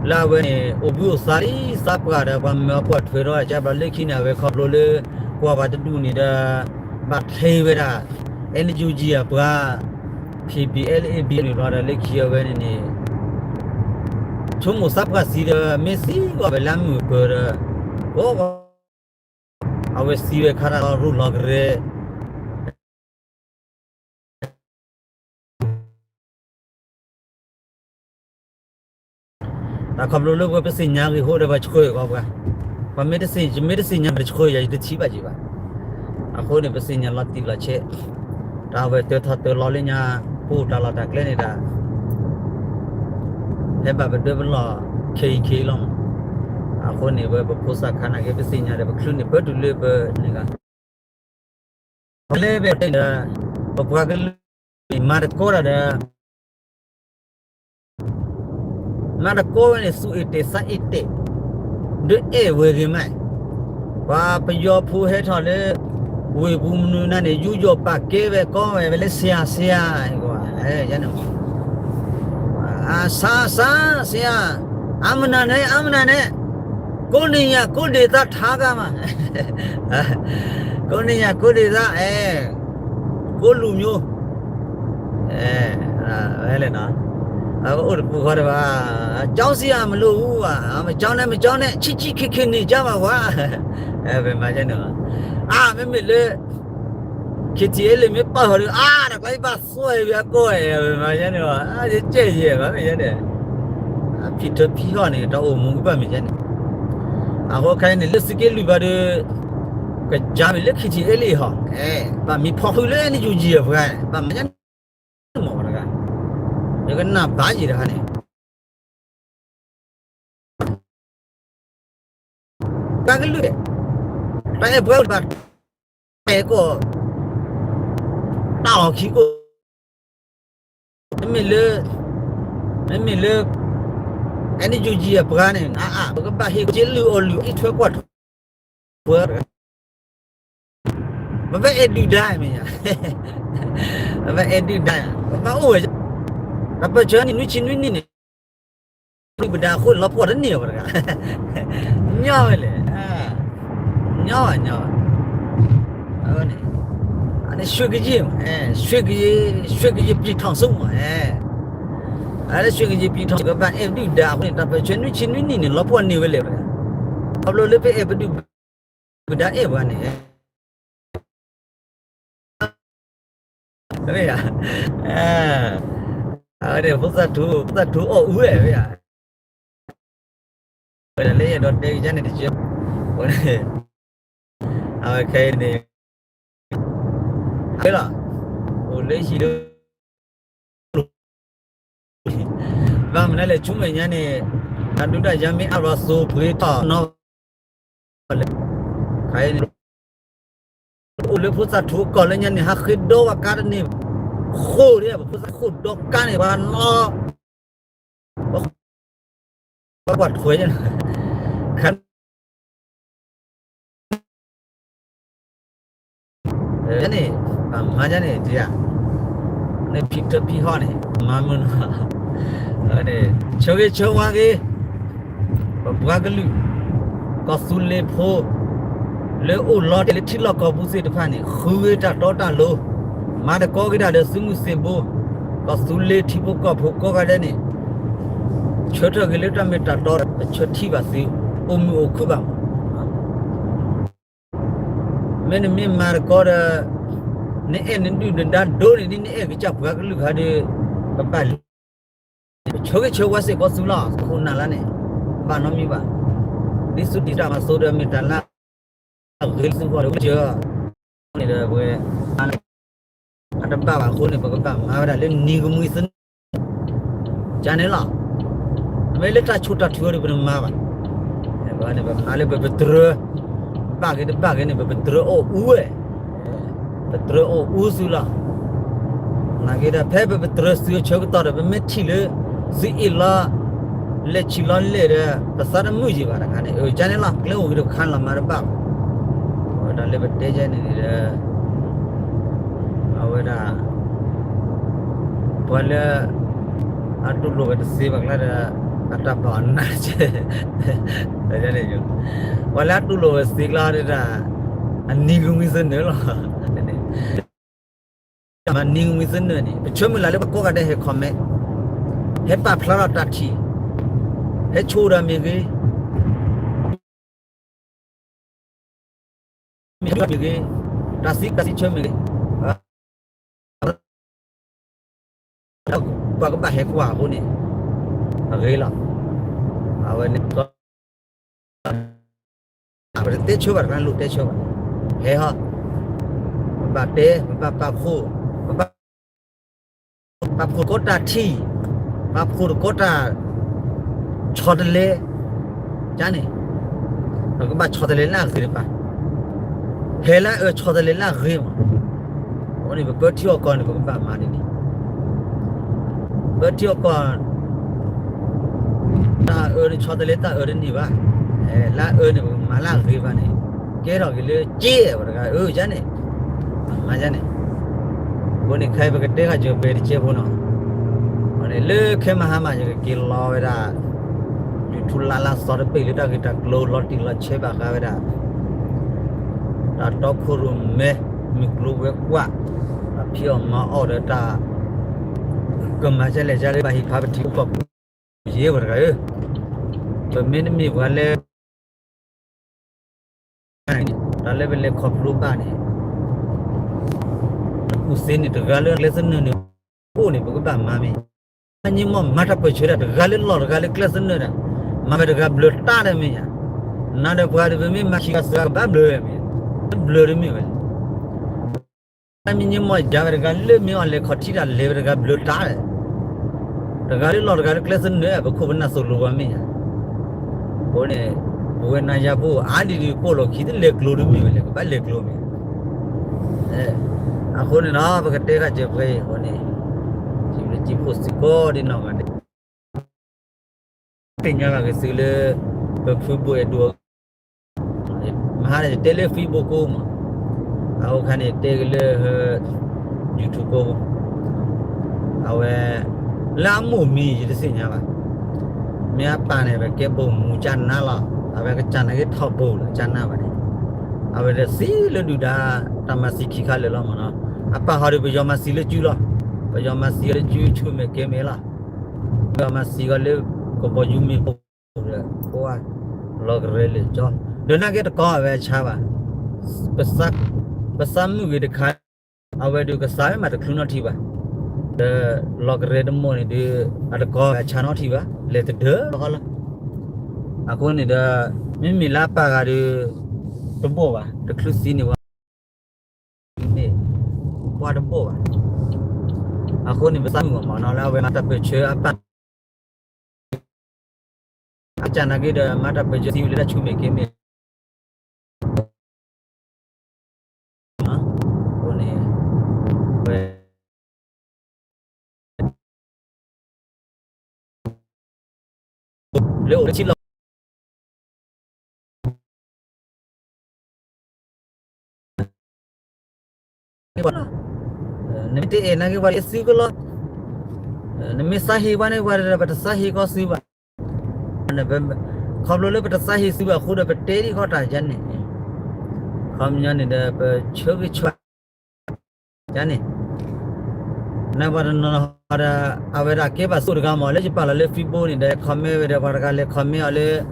လၢအဝဲန့ၣ် အိၣ်ဘှံးအိၣ်သါလံ သးပှၢ်ဒီး ပှၤမၢအပှၢ်ထွဲဒီး ကဘျီလၢခံန့ၣ် အဝဲခီဖျိလၢ ကွၢ်ပှၤတဒူၣ်န့ၣ်ဒီး ဘၣ်ထဲဝဲဒၣ် NUG အပှၤ KPLA ဘံန့ၣ်ဘျီဒီး လၢခံအဝဲန့ၣ်န့ၣ် ဆိကမိၣ်သးပှၢ်သံဒီး မ့ၢ်သံကွၢ်ဝဲလၢအမုာ်ပၢၤဒီး ကိးဂၤ အဝဲသံဝဲခါတၢ်လီၤရူၢ်လီၤကရဲ တၢ်ခီဖျိလၢပှၤပသ့ၣ်ညါဂ့ၢ်ဃိဒီး ပှၤဆှၢကီးပှၤ, ပှၤမ့ၢ်တသ့ၣ်, ယမ့ၢ်တသ့ၣ်ညါ ပတဆှၢယၤ ယတထံၣ်ဘၣ်က့ၤဘၣ်. အဃိန့ၣ် ပသ့ၣ်ညါလီၤတံၢ်လီၤဆဲး, တၢ်ဝဲတၢထီၣ်တၢလီၤလၢညါ ပအိၣ်တၢ်လီၢ်တၢ်ကျဲန့ၣ်ဒၣ် ဟဲဘၣ်ပဒၢပလီၢ်ခဲအံၤခဲအံၤလီၤမး. အဃိန့ၣ် ဝဲပဖိသၣ်ခါနာ်က့ ပသ့ၣ်ညါဒီး ပချုးန့ၣ်ပတုၤလၢပန့ၣ်ဂၤ လၢပတဲဒီး ပပှၤကလုာ်မၤတကီတၢ်ဒီး မၤတကီဝဲန့ၣ် သူၣ်အ့ၣ်တဲာ်သးအ့ၣ်တဲာ် ဒုးအဲၣ်ဝဲဂ့ၤမး, ပှၤပယီၤဖိဟဲထီၣ်လၢ ဝ့ၢ်ပူၤမနုၤနၤန့ၣ် ယူးယီၣ်ပာ်ကဲဝဲကီဝဲ ဝဲလၢဆရာ ဆရာ, ယဲန့ၣ် ဆရာ ဆရာ, အါမနၤန့ၣ် အါမနၤန့ၣ်, ကိးန့ၢ်ယၤ ကိးဒ့ၣ်သးထါဂၤမး, ကိးန့ၢ်ယၤ ကိးဒ့ၣ်သး ကိးလူၤမျိုး, ဝဲလဲၣ်နီၤ, အအိၣ်တပူၤဃီတဘၣ်, ကျောင်းဆရာမလိုဘူး, မကျောင်းနဲ့ မကျောင်းနဲ့, ချစ်ချစ်ခင်ခင်နေကြပါကွာ, ပမၤယဲန့ၣ်, အါ မ့မ့ၢ်လၢ KTLA မ့ၢ်ပာ်ဃီၤဒီး အါ တၢ်ကျါယဘၣ်သွဲၣ်ဝဲအကိးဝဲ ပမၤယဲန့ၣ်, ယကဲယဲၢ်ဘၣ်မ့ၢ်ယဲန့ၣ်, အဖံးထၢဖံးဟီၣ်န့ၣ် တၢ်အိၣ်မူကဘၣ်မ့ၢ်ယဲန့ၣ်, အဃိခဲအံၤန့ၣ် လၢသုးက့လွံၢ်ဘၣ်ဒီး ကယါမ့ၢ်လၢ ခံထံၣ်အဲလံဟီ, ဘၣ်မံဖီၣ်ဃုာ်လၢ အဲၣ်နယူၣ်ယံၣ် အပှၤ, ဘၣ်မၤညါန့ၣ်မ့ၢ်ဝဲတဂၤ, ယကနၣ်ဘၣ်ယံာ်တခါန့ၣ် ပှၤကလုာ်, တၢ်အဲၣ်ပှၤကလုာ်ဘၣ်, အဲၣ်ကီၢ်, တၢ်အီၣ်ခံကီၢ်, မ့မ့ၢ်လၢ, မ့မ့ၢ်လၢ အဲၣ်နယူၣ်ယံၣ် အပှၤန့ၣ် အါအါ ပကဘၣ်ဟ့ၣ်က့ၤလုၢ်အီၣ်လုၢ်အီ ထွဲကွၢ်ထွဲ, ပဘၣ်အဲၣ်ဒုၣ်ဒါမ့ၢ်ဧါ, ပဘၣ်အဲၣ်ဒုၣ်ဒါ, ပဘၣ်အိၣ်ဝဲ, တၢ်ပၢၢ်ဆၢန့ၣ် နွံဆံနွံနံၣ်န့ၣ် ဒုၣ်ဒါအဃိ လီၤပှီၢ်တန့ၢ်ဝဲတဂၤ, ညီဝဲလဲၣ်, ညီဘၣ်ညီဘၣ်, အဝဲန့ၣ်, အန့ၣ် ရွှေကယံၤမး, ရွှေကယံၤ, ရွှေကယံၤ ပြည်ထောင်စုမး, အလၢ ရွှေကယံၤ ပြည်ထောင်စု ကဘၣ်အဲၣ်ဒုၣ်ဒါအဃိန့ၣ် တၢ်ပၢၢ်ဆၢနွံဆံနွံနံၣ်န့ၣ် လီၤပှီၢ်န့ၢ်ဝဲလဲၣ်ဝဲ, ခီဖျိလၢပအဲၣ်ပဒုၣ်ပဒါအဲၣ်ပှၤန့ၣ် အဝဲဒၣ် ဖိသၣ်ထူ, ဖိသၣ်ထူအီၣ်အူဝဲဝဲ, ဝဲဒၣ်လၢယအဲၣ်ဒိးတဲကယါန့ၣ်တကဲ, အဝဲခဲအံၤန့ၣ် လီၤ, အိၣ်လၢဟံၣ်လၢ ဘၣ်မနုၤလဲၣ် ဆူမဲာ်ညါန့ၣ် တၢ်ဒုးတၢ်ယၤမ့ၢ်အါဘၣ်သိပှ့ၤထီၣ်နီၢ်, ခဲအံၤန့ၣ် အိၣ်လၢဖိသၣ်ထူအကီၢ်လၢညါန့ၣ် ဟးဃ့ဒီဝဲကါတန့ၢ်, ဃိာ်ဒၣ် ပဖိသၣ်ဃိာ်ဒီကါန့ၣ် ပှၤနီၢ် ပှၤကွၢ်ထွဲ, န့ၣ်, ပမၤန့ၣ်, န့ၣ်ဖံးတဖံးဟီၣ်န့ၣ် မၤမုာ်နီၤ, န့ၣ် ဆၢဂ့ၤဆၢဝါက့ၤ ပပှၤကလုာ်, ကီၢ်သူလ့ၤဖိ လၢအိၣ်လီၤတဲာ်လၢထံလီၢ်ကီၢ်ပူၤသ့ၣ်တဖၣ်န့ၣ် ဃုဂ့ၤတၢ်တီတၢ်လိၤ, မၤသကိးက့ၤတၢ်ဒီးသုးမုၢ်သံၣ်ဘိ, ကီၢ်သူလ့ၤထံဖိကီၢ်ဖိကိးဂၤဒဲးန့ၣ်, ဆၢထၢၣ်ဂ့ၤလၢတၢ်မ့ၢ်တၢ်တီဒီး ပဆၢထံၣ်ဘၣ်သု, အိၣ်မုာ်အိၣ်ခုၣ်ဘၣ်မး, မ့ၢ်နမ့ၢ်မၤသကိးဒီး နအဲၣ်နဒုၣ်နဒါဒိၣ်န့ၣ် ဒ်နအဲၣ်ကစၢ်ပှၤကလုာ်ခါဒီး ကဘၣ်လံ ပဆၢဂ့ၤဆၢဝါစ့ၢ်ကီးသုလီၤ, ခိၣ်နၢ်လၢန့ၣ်, ဘၣ်နီတမံၤဘၣ်, ဒ်သုတံာ်တၢ်မၤစိဒီး မ့ၢ်တၢ်လၢအဂ့ၤလၢသုဂီၢ်ဒီး ဝံၤစၢၤ, န့ၣ်ဒီးပဝဲ အတဘၣ်ဘၣ်အဃိန့ၣ် ပကဘၣ်မၤဝဲဒၣ်လၢနံၤကမှံသနၢၣ်, ကန့ၣ်လီၤ, မ့ၢ်လၢတၢ်ဆိၣ်တၢ်ထုးအီၤဒီး ပတမၤဘၣ်, န့ၣ်ပမၤလၢပပတြၢၤ, ဘၣ်ဂ့ၤတဘၣ်ဂ့ၤန့ၣ် ပပတြၢၤအီၣ်အူဝဲ ပတြၢၤအီၣ်အူသုလီၤ, နာ်က့ဒီး ဖဲပပတြၢၤသုအဆၢကတီၢ်ဒီး ပမ့ၢ်ထံၣ်လၢ သုအ့ၣ်လီၤ လဲၤဆံးလီၤလဲၣ်ဒီး ပသးတမုာ်ယံၤဘၣ်တခါန့ၣ်, ကန့ၣ်လီၤ, ကျဲအိၣ်ဂ့ၤတခါလီၤ မၤတဘၣ်ဘၣ်, အဝဲဒၣ်လၢပတဲယဲန့ၣ်ဒီး အဝဲဒၣ် ပှၤလၢ အတူၢ်လိာ်ဝဲတသ့ဘၣ်ကျါဒီး အတၢ်ဘၣ်အနၢ်ကဲ, ပှၤလၢအတူၢ်လိာ်ဝဲသ့ကျါဒီး အနံၤကမှံသနၢၣ်လီၤ, မ့ၢ်နံၤကမှံသနၢၣ်န့ၣ် ပဆၢမုၢ်လၢ်လၢပှၤကိးဂၤဒဲးဟဲ comment, ဟဲပာ်ဖျါထီၣ်တၢ်ထံၣ်, ဟဲဆိၣ်ဒီးမ့ၢ်ဂ့ၤ မ့ၢ်ဂ့ၤ, တၢ်သံတၢ်သံဆၢမ့ၢ်ဂ့ၤ, ပှၤကဘၣ်ဟဲကွၢ်အဃိန့ၣ် အဂ့ၤလီၤ, အဝဲန့ၣ် ပတတဲဆၢဘၣ်တခါ လိၣ်တဲဆၢဘၣ်, ဟဲဟီ, ပဘၣ်တဲ ပဘၣ်ပာ်ဖှိၣ်, ပဘၣ် ပာ်ဖှိၣ်တကီတၢ်ထံၣ်, ပာ်ဖှိၣ်တကီတၢ် ဆီတလဲ, ကန့ၣ်, ပကဘၣ်ဆီတလဲလၢအဂ့ၤတပၤ, ဟဲလၢအအၢ ဆီတလဲလၢအဂ့ၤမး, အဃိန့ၣ် ပပၢထံအီၣ်ကီၢ်န့ၣ် ပကဘၣ်မၤဒ်န့ၣ်, ပၢထံအီၣ်ကီၢ် တၢ်အၢန့ၣ် ဆီတလဲတၢ်အၢတန့ၢ်ဘၣ်, လၢအအၢန့ၣ် ပကမၤလၢအဂ့ၤဘၣ်န့ၣ်, ကဲထီၣ်က့ၤလၢက့ဝဲတဂၤ အၢ ယန့ၣ်, မၤယန့ၣ်, အဃိန့ၣ် ခဲအံၤပကတဲဃာ်စၢၤပှဲၤတကဲဖိနီၤ, အဃိန့ၣ် လၢခဲမဟါမး ယကက့ၤလီၤဝဲဒၣ် YouTube လါလါသီတဘ့ၣ်လၢတၢ်ဂ့ၢ်တၢ်ကျိၤ လီၤတံၢ်လီၤဆဲးဘၣ်ဃးဝဲဒၣ် တၢ်တီခိၣ်ရိၣ်မဲ မုၢ်ကျိၤဝဲၤကွာ် အဖံးအီၣ်မၤအီၣ်ဒီးတၢ် ကမၤကလဲၣ်ကလဲၣ် ဘၣ်ဟ့ၣ်ဖးပထံဖိကီၢ်ဖိ ယဲဝဲတဂၤဧၢ, ပမ့တမ့ၢ်ပှၤလၢ တၢ်လၢပလဲၤခီဖျိဘၣ်န့ၣ် ကူၣ်သ့န့ၣ် တဂၤလၢကျဲသနၢၣ်န့ၣ် အိၣ်န့ၣ် ပကဘၣ်မၤမ့ၢ် အညီမီၢ်မၤတၢ်ပၢၢ်ဆၢဒၣ် တဂၤလၢလီၢ်တဂၤလၢကျဲသနၢၣ်ဒၣ် မၤဝဲတဂၤဘျၢတၢ်ဒီးမ့ၢ်ဧါ, နၤဒီးပှၤဒီး ပမ့ၢ်မၤခံဂၤသၢဂၤကဘၣ်ဘျၢဝဲမ့ၢ်, ဘျၢတမ့ၢ်ဝဲလဲၣ်. တၢ်မံၤညံမီၢ်ယၤဝဲတဂၤ လၢမ့ၢ်အီၤလဲၤခီၣ်ထံးတၢ်လဲၤဝဲတဂၤ ဘျၢတၢ်လဲၣ်. တဂၤလၢလီၢ်တဂၤလၢကျဲသနၢၣ် ပခိၣ်ပနၢ်သိၣ်လိပှၤမ့ၢ်ယၤ. အဃိန့ၣ် ပဝဲနၤယၤဖိအါဒံးဒံး ပိာ်လီၢ်ခံတလဲၤကျိၤတမ့ၢ်ဝဲလဲၣ်, ကဘၣ်လဲၤကျိၤမ့ၢ်. အဃိန့ၣ်ဒီး ပကတဲဃာ်စၢၤပှဲၤအံၤအဃိန့ၣ် စံးဘျုးစံးဖှိၣ်စ့ၢ်ကီးဒ်နီၢ်ဂၤဒဲး သ့ၣ်ညါဘၣ်က့ၤသုလၢ ပဖုဘိၣ်အဲၣ်ဒိး မဟါန့ၣ် ယတဲလၢ Facebook ကိးမး, အအိၣ်ခါန့ၣ် တဲက့ၤလၢ YouTube ကိး, အဝဲ လၢအမိၢ်မံၤယတသ့ၣ်ညါဘၣ်. မ့ၢ်အပၢ်န့ၣ် ပကဲဘိၣ်မူကၢ်နါလီၤ, အဝဲကစၢ်နာ်က့ထီၣ်ဘိၣ်လီၤ ကၢ်နါဘၣ်န့ၣ်, အဝဲဒၣ်သံလၢဒုၣ်ဒါ တၢ်မၤသံခံခါလၢာ်လီၤမးနီၤ. အပၢ်ဟီဒီး ပယီၤမၤသံလၢကုလီၤ, ပယီၤမၤသံအီၤလၢကု ဆူမဲာ်ကဲမဲာ်လီၤ. ပယီၤမၤသံအီၤလၢ ကဘီယူၤမ့ၢ်ပိၢ်ဒီး ကိး လီၤကရဲလၢာ်ကၠီ, ဒီးနာ်က့တကီအဝဲအဆါဘၣ်. ပသးမုာ်ဂ့ၤတခါ အဝဲဒုးကသးမ့ၢ်မၤတချုးနီတထံၣ်ဘၣ်. ဒီးလီၤကရဲတမိၢ်န့ၣ်ဒုး အတကီအဝဲအဆါနီတထံၣ်ဘၣ်, လဲၤတဒၢလီၤဃီလီၤ. အဃိန့ၣ်ဒီး မ့မ့ၢ်လၢအပၢ်ဂၤဒုး တဘိၣ်ဘၣ်, တချုးသံန့ၢ်ဝဲ န့ၣ် ပှၤတဘိၣ်ဘၣ်. အဃိန့ၣ် ပသးမုာ်ဂ့ၤမးနီၤ လၢအဝဲမၤတၢ်ပၢၢ်ဆၢအပၢ် အကစၢ်နာ်က့ဒီး မၤတၢ်ပၢၢ်ဆၢသံဝဲလၢတၢ်ဆူမဲာ်ကဲမဲာ် အဃိန့ၣ် ဝဲ လၢအိၣ်လၢထံလီၤ နမ့ၢ်တအဲၣ်နာ်က့ ပှၤတအဲၣ်သုကလီၤ. နမ့ၢ်သးဟ့ပှၤန့ၣ် ပှၤဒီးပတသးဟ့ကီးသုဘၣ်. ခီဖျိလၢပတသးဟ့သုဘၣ်အဃိဒီး ပတဲဒံးဃီတၢ်ယါန့ၣ်, ခီပညီန့ၣ်ဒီး ပဆၢဂ့ၤဆၢဝါ ယါန့ၣ် နပှၤတနီၤဒီး အဝဲဒၣ်ကဲဘၣ်သိၣ်တဂၤမး လၢယပာ်လီၤလၢ Facebook န့ၣ်ဒီး comment ဝဲဒီး ပှၤတဂၤလဲၤ comment အီၤလၢ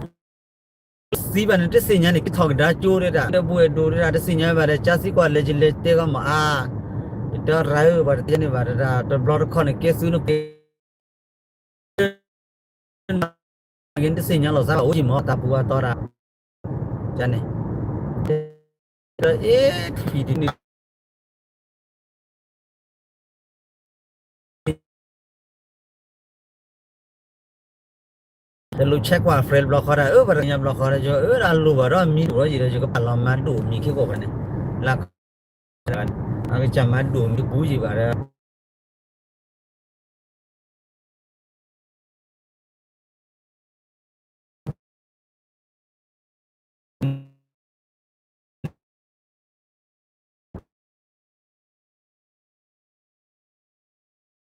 သံဘၣ်န့ၣ် တသ့ၣ်ညါန့ၣ် က့ၤထီၣ်ကဒါကၠိဒၣ် လၢဘိၣ်အဲၣ်ဒိးဒၣ် တသ့ၣ်ညါဘၣ်ဒီး ကၢ်သံကွၢ်လဲၤကလဲၤတဲဂီၢ်မးအါ, ယတဲရၤဧၢ ပှၤတသ့ၣ်ညါန့ၣ်ဘၣ်တဒါ တဘျီတခီၣ်န့ၣ် ကဲသုနက့ၤ နတသ့ၣ်ညါလီၤသးဘၣ် အိၣ်ယံၤမး တၢ်ပူၤအသီတၢ် ယါန့ၣ် ဒီးအ့ၣ်ထံၣ်ဒ်န့ၣ် တလိၣ် check ကွၢ် friend ဘျီဃီဒၣ် အၢ ပှၤတသ့ၣ်ညါဘျီဃီဒၣ် ယအၢ ဒၣ်လိၣ်ဘၣ်ဒီးမံၤဒိၣ်ဒီးယံၤဒီး ယကပာ်လီၤမၤဒိၣ်မံၤခဲကိာ်ဘၣ်န့ၣ် လၢ အကစၢ်မၤဒိၣ်မံၤတပူၤယံၤဘၣ်ဒီး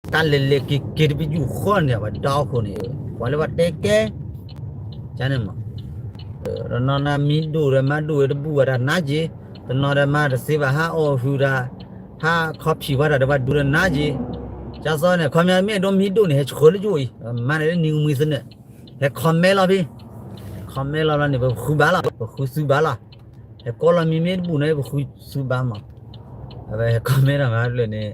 တၢ်လဲၤလဲၤက့ၤက့ၤတပယူာ်ဃီန့ၣ် ပှၤဒီအဃိန့ၣ် ပှၤလၢပှၤတဲကဲ ကန့ၣ်မး တနီၤနၤမံၤဒိၣ်ဒီးမၤဒိၣ်ဝဲတဘူၣ်ဘၣ်တၢ်နါက့ၤ, တနီၤဒီးမၤတသ့ဘၣ်ဟးအီၣ်ဟုၣ်တၢ်, ဟးခီဖံးဝဲတၢ်ဒီးပှၤဒိၣ်ဒီးနါက့ၤ, ကၢ်သီန့ၣ် ခီပညီမ့ၢ်အဲၣ်ဒိးမံၤဒိၣ်န့ၣ် ဟဲဆှၢလၢယအိၣ်အံၤ, မၤန့ၣ်လၢနံၤကမှံသနၢၣ်, ဟဲ comment လီၤဖဲ, comment လီၤလီၤန့ၣ် ပဃုဘၣ်လီၤ, ပဃုသုဘၣ်လီၤ, ဟဲကိးလီၤမံၤမ့ၢ်တဘူၣ်န့ၣ် ပဃုသုဘၣ်မး, အဝဲဟဲ comment တၢ်မၤဖျၢၣ်န့ၣ်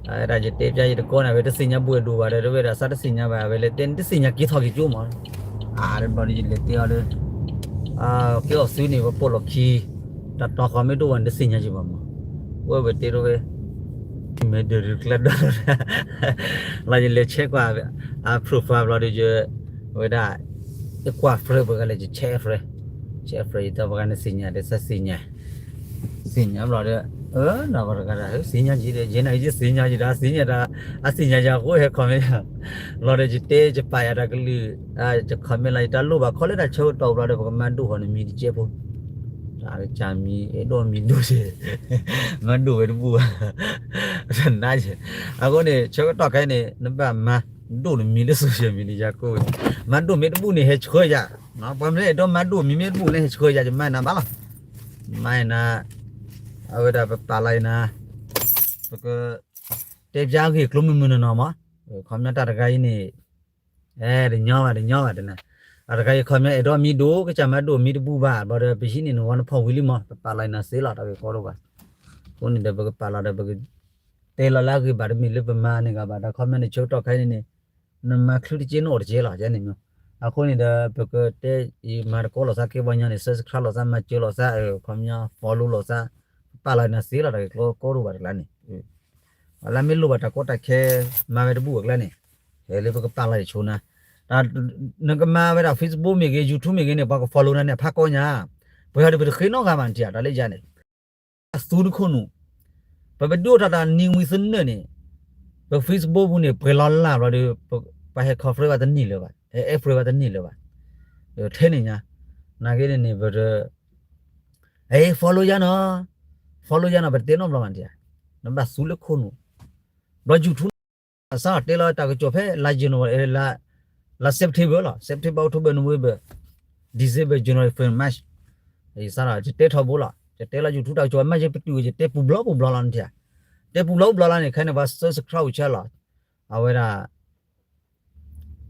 အဝဲဒၣ်ယတဲပျါယတကိးန့ၣ် အဝဲတသ့ၣ်ညါဘိၣ်အဲၣ်ဒိးဘၣ်ဒီး တဝဲဒၣ်သးတသ့ၣ်ညါဘၣ် အဝဲလဲၤတဲန့ၣ် တသ့ၣ်ညါက့ၤထီၣ်က့ၤကၠိမး, အါတဘျီဒီးယလဲၤတဲအီၤလၢ ကဲအီၤသုန့ၣ် ပပိာ်လီၢ်ခံ, တၢ်တီဃီမ့ၢ်ဒိၣ်ဘၣ်န့ၣ် တသ့ၣ်ညါက့ၤဘၣ်မး, ဝဲဝဲတဲတဝဲ မဲာ်ဒၢးတကျါဒီး လီၤယလဲၤ check ကွၢ် အ profile ဘျီဒီးယ အဝဲဒၣ် ယကွၢ် friend ပှၤဂၤလဲၣ် ယ check friend, check friend ယတဲပှၤဂၤန့ၣ်သ့ၣ်ညါဒီး သးသ့ၣ်ညါ သ့ၣ်ညါဘျီဒီး အၢ နပှၤတဂၤဒၣ် သ့ၣ်ညါက့ၤဒီး ယဲန့ၣ်ယသ့ၣ်ညါက့ၤဒီး သ့ၣ်ညါတၢ် အသ့ၣ်ညါယၤအဃိ ဟဲ comment ဘျီဒီး ယတဲ ယပာ်ယၤတၢ်ကလုၢ် ယ comment လီၤ ယတၢ်လိၣ်ဘၣ် ခီလၢတၢ်ဆၢကတီၢ်ဘျီဒီး ပကမၤဒိၣ်ဃီန့ၣ် မံၤတကဲဖိ တၢ်ကစၢ်မံၤ အဲၣ်ဒိးမံၤဒိၣ် မၤဒိၣ်ဝဲတဘူၣ်ဘၣ် တနါယဲ အဃိန့ၣ် ဆၢကတီၢ်ခဲအံၤန့ၣ် နဘၣ်မၤဒိၣ်နမံၤလၢ social media ကိးဝဲ မၤဒိၣ်မ့ၢ်တဘူၣ်န့ၣ် ဟဲဆှၢယၤ ပှၤမ့ၢ်အဲၣ်ဒိးမၤဒိၣ်မံၤမ့ၢ်တဘူၣ်န့ၣ် ဟဲဆှၢယၤ ယမၤနၤဘၣ်လီၤ မၤနၤ အဝဲဒၣ်ပပာ်လီၤအံၤနၤ ပက တဲပျါဂ့ၢ်ကျိၤမုၢ်မုၢ်နီၢ်နီၢ်မး ခီပညီတၢ်တဂၤအံၤန့ၣ် အဲ တညီဘၣ် တညီဘၣ်တနၤ အတဂၤအံၤ comment အဲၣ်ဒိးမံၤဒိၣ် ကစၢ်မၤဒိၣ်မံၤတဘူၣ်ဘၣ် ဘျီဒီး ပဟံးန့ၢ်နဂီၢ်နဖီၣ်ဝံၤလံမး ပပာ်လီၤအံၤနၤသ့လီၤ တၢ်ဂ့ၢ်ကီတအိၣ်ဘၣ် အဃိန့ၣ်ဒီး ပကပာ်လီၤဒီး ပကတဲလီၤလၢအဂ့ၢ်ဘၣ် တမ့ၢ်လၢပမၤန့ၢ်ဂၤဘၣ် တၢ် comment န့ၣ် ဆၢကတီၢ်ခဲအံၤန့ၣ် နမၤချုးတက့ၢ် နအိၣ်တက့ၢ်လီၤ ယဲန့ၣ်မး အဃိန့ၣ်ဒီး ပကတဲအံၤမၤတကိးလိာ်သးက့ပှၤညီန့ၣ် subscribe လိာ်သး မၤစၢၤလိာ်သး ခီပညီ follow လိာ်သး ပာ်လီၤနၤသ့လီၤ တၢ်က့ၤကျိကိးဒိၣ်ဘၣ်တကျါန့ၣ် လၢမ့ၢ်လိၣ်ဘၣ်တၢ်ကီတၢ်ခဲ မၤဝဲတဘူၣ်အကျါန့ၣ် ဟဲလၢပကပာ်လီၤယဆိနၤ နကမၤဝဲဒၣ် Facebook မ့ၢ်ဂ့ၤ YouTube မ့ၢ်ဂ့ၤန့ၣ် ပှၤက follow နၤန့ၣ် အဖးကီညါ ပှၤဒီးပတဃ့နီတဂၤဘၣ်နထံၣ်ဧါ တၢ်လၢယၤန့ၣ် အသူတခိၣ်နူာ် ပပဒုးအိၣ်ထီၣ်တၢ်နံၤဝံၤသနၢၣ်န့ၣ် ပ Facebook ပူၤန့ၣ် ပှဲၤလီၤလၢ်ဘျီဒီး ပှၤဟဲ comment ဘၣ်တန့ၢ်လၢၤဘၣ် ဟဲ comment ဘၣ်တန့ၢ်လၢၤဘၣ် ထဲန့ၣ်ညါ နာ်က့န့ၣ်န့ၣ် ပတ follow ယၤနီၤ follow ယၤနီၤ ပတတဲနီတဘျီဘၣ်နထံၣ်ဧါ နဘၣ်သူလၢခိၣ်နူာ် ဘျီ YouTube စးထီၣ်တဲလီၤတၢ်ကစီၣ်ဖဲလါ January လါ September လီၤ September October November December January February March စးထီၣ် ယတဲထီဘိလီၤ ယတဲလီၤ YouTube တၢ်ကစီၣ် မ့ၢ်ယပတုာ် ယတဲပူၤဘျီပူၤဘျီလီၤနထံၣ်ဧါ တဲပူၤဘျီပူၤဘျီလီၤန့ၣ် ခဲန့ၣ် ပှၤ subscribe ဆဲလီၤ အဝဲဒၣ်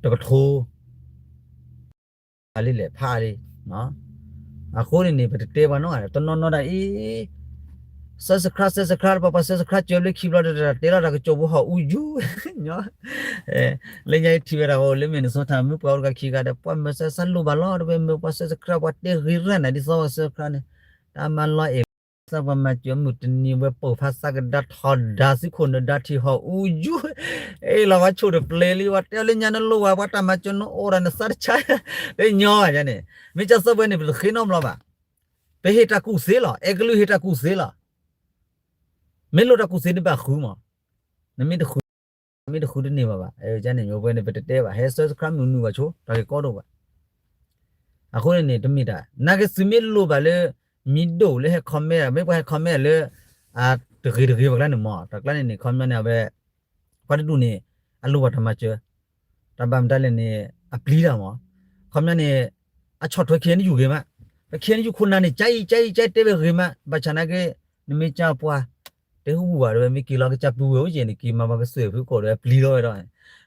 တကထိ အလံလဲၣ်ဖးလံ အဃိန့ၣ်န့ၣ် ပတတဲပှၤနီတဂၤ တနီၤနီၤဒၣ်အံၤ subscribe subscribe ပှၤပှၤ subscribe ကၢဘျ့ခံဘျီဒီး တဲလီၤတၢ်ကစီၣ်ပူၤဟီၣ်အူယူ ညီ လၢညါအံၤထံၣ်ဝဲဒၣ်အိၣ်လၢ Minnesota မုၣ်ပှၢ်အိၣ်တဂၤခံဂၤဒီး ပှၤမၢစၢၤစၢ်လိၣ်ဘၣ်လီၤ တဝဲမ့ၢ်ပှၤ subscribe ပှၤတဲဂ့ၤရၢ်နၤ ဒ်သိးပှၤ subscribe န့ၣ် တၢ်မၤလီၤအဲၣ် သးပှၤမၤစၢၤမုၢ်တနံၤဝဲပိာ်ဖးသးကဒါထီဒါသုခိၣ်နဒါထံဟီၣ်အူယူ အ့ၣ်လီၤဝဲဆိၣ်တပျဲၤလံ ပှၤတဲအီၤလၢညါနလိၣ်ဝဲ ပှၤတၢ်မၤစၢၤနအိၣ်ဒီးနသးတဆါ လၢညီယၤန့ၣ် မ့ၢ်ကစၢ်သးပှဲၤန့ၣ် ပတဃ့နီတဘျီဘၣ် ပဟ့ၣ်တၢ်ကူၣ်သ့လီၤ အဲကလုၢ်ဟ့ၣ်တၢ်ကူၣ်သ့လီၤ မ့ၢ်လိၣ်တၢ်ကူၣ်သ့နဘၣ်ဃုမး နမ့ၢ်တဃု မ့ၢ်တဃုတန့ၢ်ဘၣ်ဘၣ် န့ၣ် ပဝဲန့ၣ် ပတတဲဘၣ် ဟဲ subscribe မုာ်မုာ်ဘၣ်ဆိ တၢ်ဂ့ၢ်ကီဒိၣ်ဘၣ် အဃိန့ၣ်န့ၣ် တမ့ၢ်တၢ် နာ်က့သုမ့ၢ်လိၣ်ဘၣ်လၢ မံၤဒိၣ်လၢဟဲ comment မ့ၢ်ပှၤဟဲ comment လၢ တဂ့ၤတဂ့ၤဘၣ်ကျါန့ၣ်မး တၢ်ကျါန့ၣ်န့ၣ် ခီပညီန့ၣ် အဝဲ ပှၤတဒူၣ်န့ၣ် အလိၣ်ဘၣ်တၢ်မၤစၢၤ တၢ်ဘၣ်မတၤလဲၣ်န့ၣ် အပျံၤတၢ်မး ခီပညီန့ၣ် အဆီၣ်ထွဲ KNU ဂ့ၤမး ပ KNU ခိၣ်နၢ်န့ၣ် ကၢအံၤ ကၢအံၤ ကၢတဲဝဲဂ့ၤမး ဘၣ်ဆၣ်နာ်က့ နမ့ၢ်ကၢပှၤ တဲဟူဝူဘၣ် တဝဲမ့ၢ်က့ၤလီၤကစၢ်ပုၢ်ဝဲၢ်အိၣ်က့ၤ နက့ၤမၤပှၤကစၢၢ်ဖုကိးဒီးပျံၤလီၤဝဲဒီး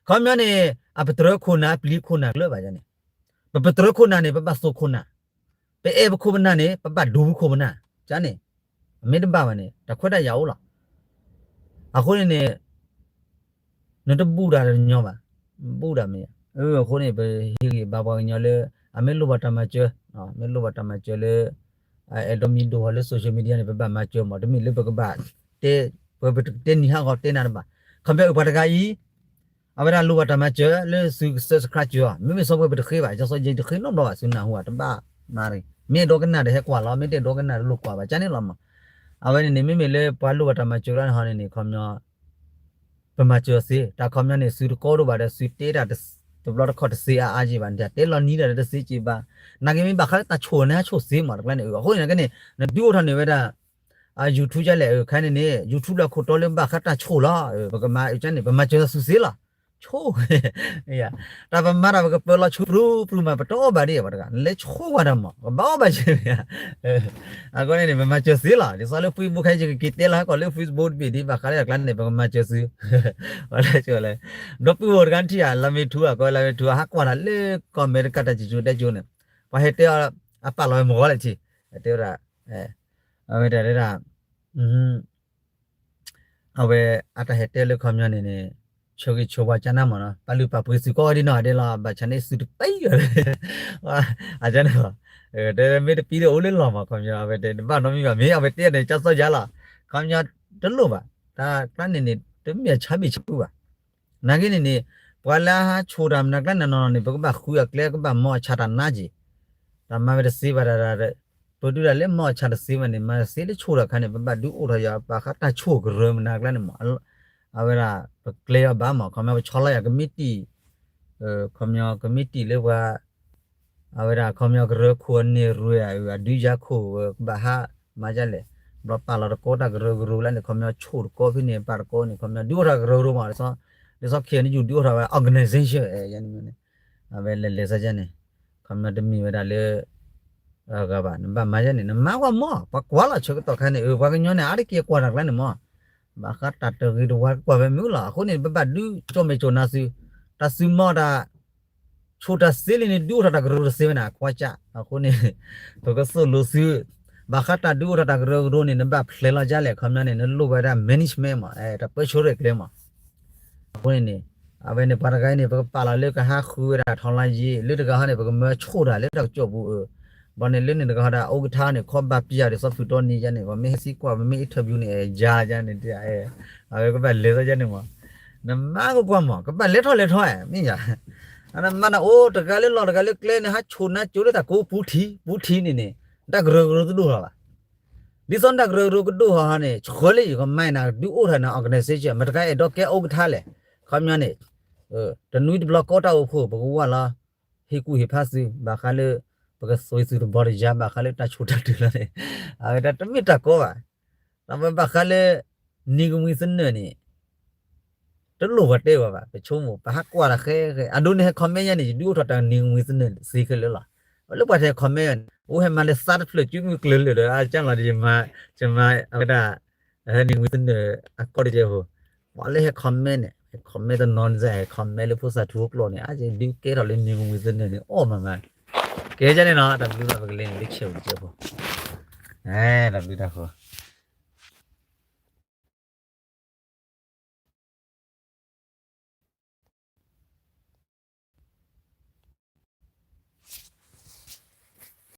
ခီပညီန့ၣ် အပတြၢၤခိၣ်နၢ် အပျံၤခိၣ်နၢ်ကျၢၤဘၣ်န့ၣ် ပပတြၢၤခိၣ်နၢ်န့ၣ် ပဘၣ်သိၣ်ခိၣ်နၢ် ပအဲၣ်ပခိၣ်ပနၢ်န့ၣ် ပဘၣ်ဒိပခိၣ်ပနၢ် ကန့ၣ် အမ့ၢ်တဘၣ်ဘၣ်န့ၣ် တၢ်ခွဲးတၢ်ယာ်အိၣ်လီၤ အဃိန့ၣ်န့ၣ် နတဘူၣ်တၢ်တညီဘၣ် ဘူၣ်တၢ်မ့ၢ် အဃိန့ၣ် ပဟ့ၣ်ဂံၢ်ဘါပှၤကညီလၢ အမ့ၢ်လိၣ်ဘၣ်တၢ်မၤစၢၤ မ့ၢ်လိၣ်ဘၣ်တၢ်မၤစၢၤလၢ အဲၣ်ဒိးမံၤဒိၣ်ဟီၣ်လၢ social media န့ၣ် ပဘၣ်မၤစၢၤမး တမ့ၢ်လၢပကဘၣ်တဲ ပတတဲနံၤဟးဂီၤတဲနၤတဘၣ် ခီပညီအပှၤတဂၤအံၤ အဝဲဒၣ်လိၣ်ဘၣ်တၢ်မၤစၢၤလၢသုက subscribe စၢၤ မ့မ့ၢ်စီၤပှဲၤပတဃ့ဘၣ် ကစီၤယဲတဃ့နီတဘျီဘၣ် သုနၢ်ဟူဘၣ်တဘၣ်မၤရံ မ့ၢ်အဲၣ်ဒိးကနၣ်ဒီးဟဲကွၢ်လီၤ မ့ၢ်တအဲၣ်ဒိးကနၣ်ဒီးလိၣ်ကွၢ်ဘၣ် ကန့ၣ်လီၤမး အဝဲန့ၣ်န့ၣ် မ့မ့ၢ်လၢပှၤလိၣ်ဘၣ်တၢ်မၤစၢၤလၢနဟီန့ၣ်န့ၣ် ခီပညီ ပမၤစၢၤသ့ တၢ်ခီပညီန့ၣ် သုတကီဒိၣ်ဘၣ်ဒီး သုတဲတၢ်တဘျီတခီၣ် တသ့အါအါက့ဘၣ် နတဲလီၤနံၤဒီးတသ့က့ဘၣ် နာ်က့မ့ၢ်ဘၣ်ဃးလၢတၢ်ဆိၣ်န့ၣ် ဆိၣ်သ့မး တကျါန့ၣ် အဃိန့ၣ်ကန့ၣ် နဒုးအိၣ်ထီၣ်န့ၢ်ဝဲဒၣ် YouTube ဒ်လဲၣ် ခဲန့ၣ်န့ၣ် YouTube လၢခိၣ်တီလၢဘၣ်ဃးတၢ်ဆိၣ်လီၤ ပကမၤန့ၣ် ပမၤစၢၤသုသ့လီၤ ဆိၣ် တၢ်ပမၤတၢ်ပကပၢလီၤဆိပြူပြူမး ပတအီၣ်ဘၣ်ဒ်ပှၤတဂၤ နလဲၤဆိၣ်ဝဲတၢ်မး ကဘၣ်အီၣ်ဘၣ်ယဲၢ် အဃိန့ၣ်န့ၣ် ပမၤစၢၤသ့လီၤ ဒ်သိးလၢ Facebook ခဲအံၤ ယကက့ၤတဲလီၤဟဲကီးလၢ Facebook တဘ့ၣ်ဒ် ဘၣ်ဃးလၢတၢ်ကျါန့ၣ် ပကမၤစၢၤသု ဝဲလဲၣ်ဆိၣ်လဲၣ် ဒီပုၢ်ဝဲၢ်တဂၤထံၣ်ဧါ လါမ့ၢ်ထူဧါ ကီလါမ့ၢ်ထူဧါ ဟးကွၢ်တၢ်လၢ ကီၢ်အမဲရကၤတၢ်စံၣ်စိၤတဲစိၤန့ၣ် ပှၤဟဲတဲအီၤ အပာ်လီၤဝဲမုၢ်ဂီၤလၢထံ တဲဝဲဒၣ် အဝဲတၢ်တဲဒၣ် အဝဲအတၢ်ဟဲတဲလၢခီပညီန့ၣ်န့ၣ် ဆၢဂ့ၤဆၢဝါကၢ်နၢ်မးနီၤ ပာ်လုၢ်ပာ်ပှ့ၤသုကိးဒ်နီၢ်ဂၤဒဲးလီၤ ဘၣ်ဆၣ်န့ၣ်သုတပံၤအီၤ အကၢ်န့ၣ် တဲမ့ၢ်တပံၤဒီးအိၣ်လၢလီၢ်မး ခီပညီ အဝဲတဲတဘၣ်နီတမံၤဘၣ် မ့ၢ်အဝဲတဲန့ၣ် ကၢ်စီယါလီၤ ခီပညီ တလိၣ်ဘၣ် တၢ်ကျါန့ၣ်န့ၣ် တမ့ၢ်အဆါဘ့ၣ်ဆါဘုၣ်ဘၣ် နာ်က့န့ၣ်န့ၣ် ပှၤလၢအဟးဆိၣ်တၢ်မနုၤကျါန့ၣ်နီၤန့ၣ် ပကဘၣ်ဃုအကျဲ ကဘၣ်မီအဆၣ်တၢ်နါက့ၤ တၢ်မၤဝဲတသ့ဘၣ်ဒၣ် ပဒုးဒၣ်လၢမီအဆၣ်တသ့ဘၣ်န့ၣ် မၤသ့လၢဆိၣ်တၢ်ခါန့ၣ် ပဘၣ်ဒုးအိၣ်ထီၣ်ယွၤ ဘၣ်ဃးတၢ်ဆိၣ်ကရၢမနုၤကျါန့ၣ်မး အဝဲဒၣ် ပကျဲအီၤဘၣ်မး ခီပညီ ပဆီလီၤယွၤကမံးတံာ် ခီပညီ ကမံးတံာ်လၢပှၤ အဝဲဒၣ်ခီပညီကရၢခိၣ်အန့ၢ်ရွဲၣ် အဒုးယၤခိၣ် ကဘၣ်ဟးမၤဒ်လဲၣ် ဘျီပာ်လီၤတကီတၢ်ကရၢကရိလၢန့ၣ် ခီပညီဆိၣ်တကီဖဲန့ၣ် ပာ်တကီန့ၣ် ခီပညီဒုးအိၣ်ထီၣ်ကရၢကရိမး ဒ်သိး ဒ်သိး KNU ဒုးအိၣ်ထီၣ်ဝဲ organization န့ၣ် အဝဲလဲၤလဲၤစ့ၢ်ကီးန့ၣ် ခီပညီတမ့ၢ်ဝဲဒၣ်လၢ အဂၤဘၣ် နဘၣ်မၤဒ်န့ၣ် နမၤကွၢ်မး ပှၤကွၢ်လီၤဆၢကတီၢ်ခါန့ၣ် ပှၤကညီန့ၣ် အါတက့ၢ်ကွၢ်တၢ်ကျါန့ၣ်မး ဘၣ်ဃးတၢ်တဂ့ၤတဝါကွၢ်ဝဲမုၢ်လီၤ အဃိန့ၣ် ပဘၣ်ဒုးကၠီၣ်မဲာ်ကၠီၣ်နါသု တၢ်သုးမီၢ်တၢ် ဆိၣ်တၢ်သ့လံန့ၣ် ဒုးအိၣ်ထီၣ်တၢ်ကရၢကရိတသ့ဝဲန့ၣ် အကွၢ်ကၢ် အဃိန့ၣ် ပကသိၣ်လိသု ဘၣ်ဃးတၢ်ဒုးအိၣ်ထီၣ်တၢ်ကရၢကရိန့ၣ် နဘၣ်ဖျဲးလီၤဒ်လဲၣ် ခီပညီန့ၣ် နလိၣ်ဝဲဒၣ် management မး တၢ်ပၢဆှၢရဲၣ်ကျဲၤမး အဃိန့ၣ်န့ၣ် အဝဲန့ၣ်ပှၤတဂၤအံၤန့ၣ် ပကပာ်လီၤလၢကဟးဃုဝဲဒၣ်ထီလါယ့ လၢတဂၤဟီန့ၣ် ပကမၢဆိၣ်တၢ်လၢတၢ်ကစီၣ်ပူၤအၢ, ဘၣ်န့ၣ်လၢန့ၣ်တဂၤဟီဒၣ် အိၣ်ကထါန့ၣ် ခီဘၣ်ပျၢ်ဒီးသီဖုၣ်တီနံၤယါန့ၣ် ပှၤမ့ၢ်ဟဲသံကွၢ် ပမ့ၢ် interview န့ၣ် ယါယါန့ၣ် အဝဲကဘၣ်လဲၤသီယါန့ၣ်မး, နမါကကွၢ်မး ကဘၣ်လဲၤထီၣ်လဲၤထီ မ့ၢ်ယါ နမါနအိၣ်တဂၤလၢလီၢ်တဂၤလၢကျဲန့ၣ် ဟးဆိၣ်နါကၠိလၢတၢ်ကိးပူထံ ပူထံန့ၣ်န့ၣ် တၢ်ကရၢကရိတဒိၣ်လီၤဘၣ်. ဒ်သိးတၢ်ကရၢကရိကဒိၣ်ဟီန့ၣ် ဆှၢလၢယကမၤနၤဒုးအိၣ်ထီၣ်နၤ organization မတၤတဂၤအဲၣ်ဒိးကဲအိၣ်ကထါလဲၣ်, ခီပညီန့ၣ် တနွံတဘျီကီတၢ်အိၣ်ဖှိၣ် ပကဝၢ်လီၤ ဟ့ၣ်ကူၣ်ဟ့ၣ်ဖးသု ဘၣ်ဃးလၢ ပကသွံၣ်သုတဘီတယါ ဘၣ်ဃးလၢတၢ်ဆိၣ်တၢ်တုၤလီၤန့ၣ် အဝဲဒၣ်တမ့ၢ်တၢ်ကီဘၣ်. ဒီးပဘၣ်ဃးလၢ နံၤကမှံၤသနၢၣ်န့ၣ် တလိၣ်ပှၤတဲဝဲဘၣ် ပဆိကမိၣ် ပဟးကွၢ်တၢ်ဃဲဃဲ အဒိန့ၣ်ဟဲ comment ယါန့ၣ် ယဒုးအိၣ်ထီၣ်တၢ်နံၤကမှံၤသနၢၣ်သ့ခဲလၢာ်လီၤ. လၢပှၤတဟဲ comment ယါန့ၣ် အိၣ်ဟဲမၤလၢသးတဖျၢၣ် ကၠူမုၢ်ကျၢၤလၢာ်ဒီး အကၢ်လီၤဒီး ယမၤ ယမၤအဝဲဒၣ် နံၤကမှံၤသနၢၣ်အကီၢ်တကဲဖိ ပှၤလၢဟဲ comment န့ၣ် ဟဲ comment တနီၤန့ၣ် ဟဲ comment လၢဖိသၣ်ထူဖိကျိာ်န့ၣ် အဒုးကဲထီၣ်လၢနံၤကမှံၤသနၢၣ်န့ၣ် အီၣ်မးမး ကဲယါန့ၣ်နီၤ တၢ်ဘျုးဘၣ်ပကလဲၤန့ၣ်လၢဆဲးပူၤတကဲဖိ တၢ်ဘျုးတၢ်ဖှိၣ်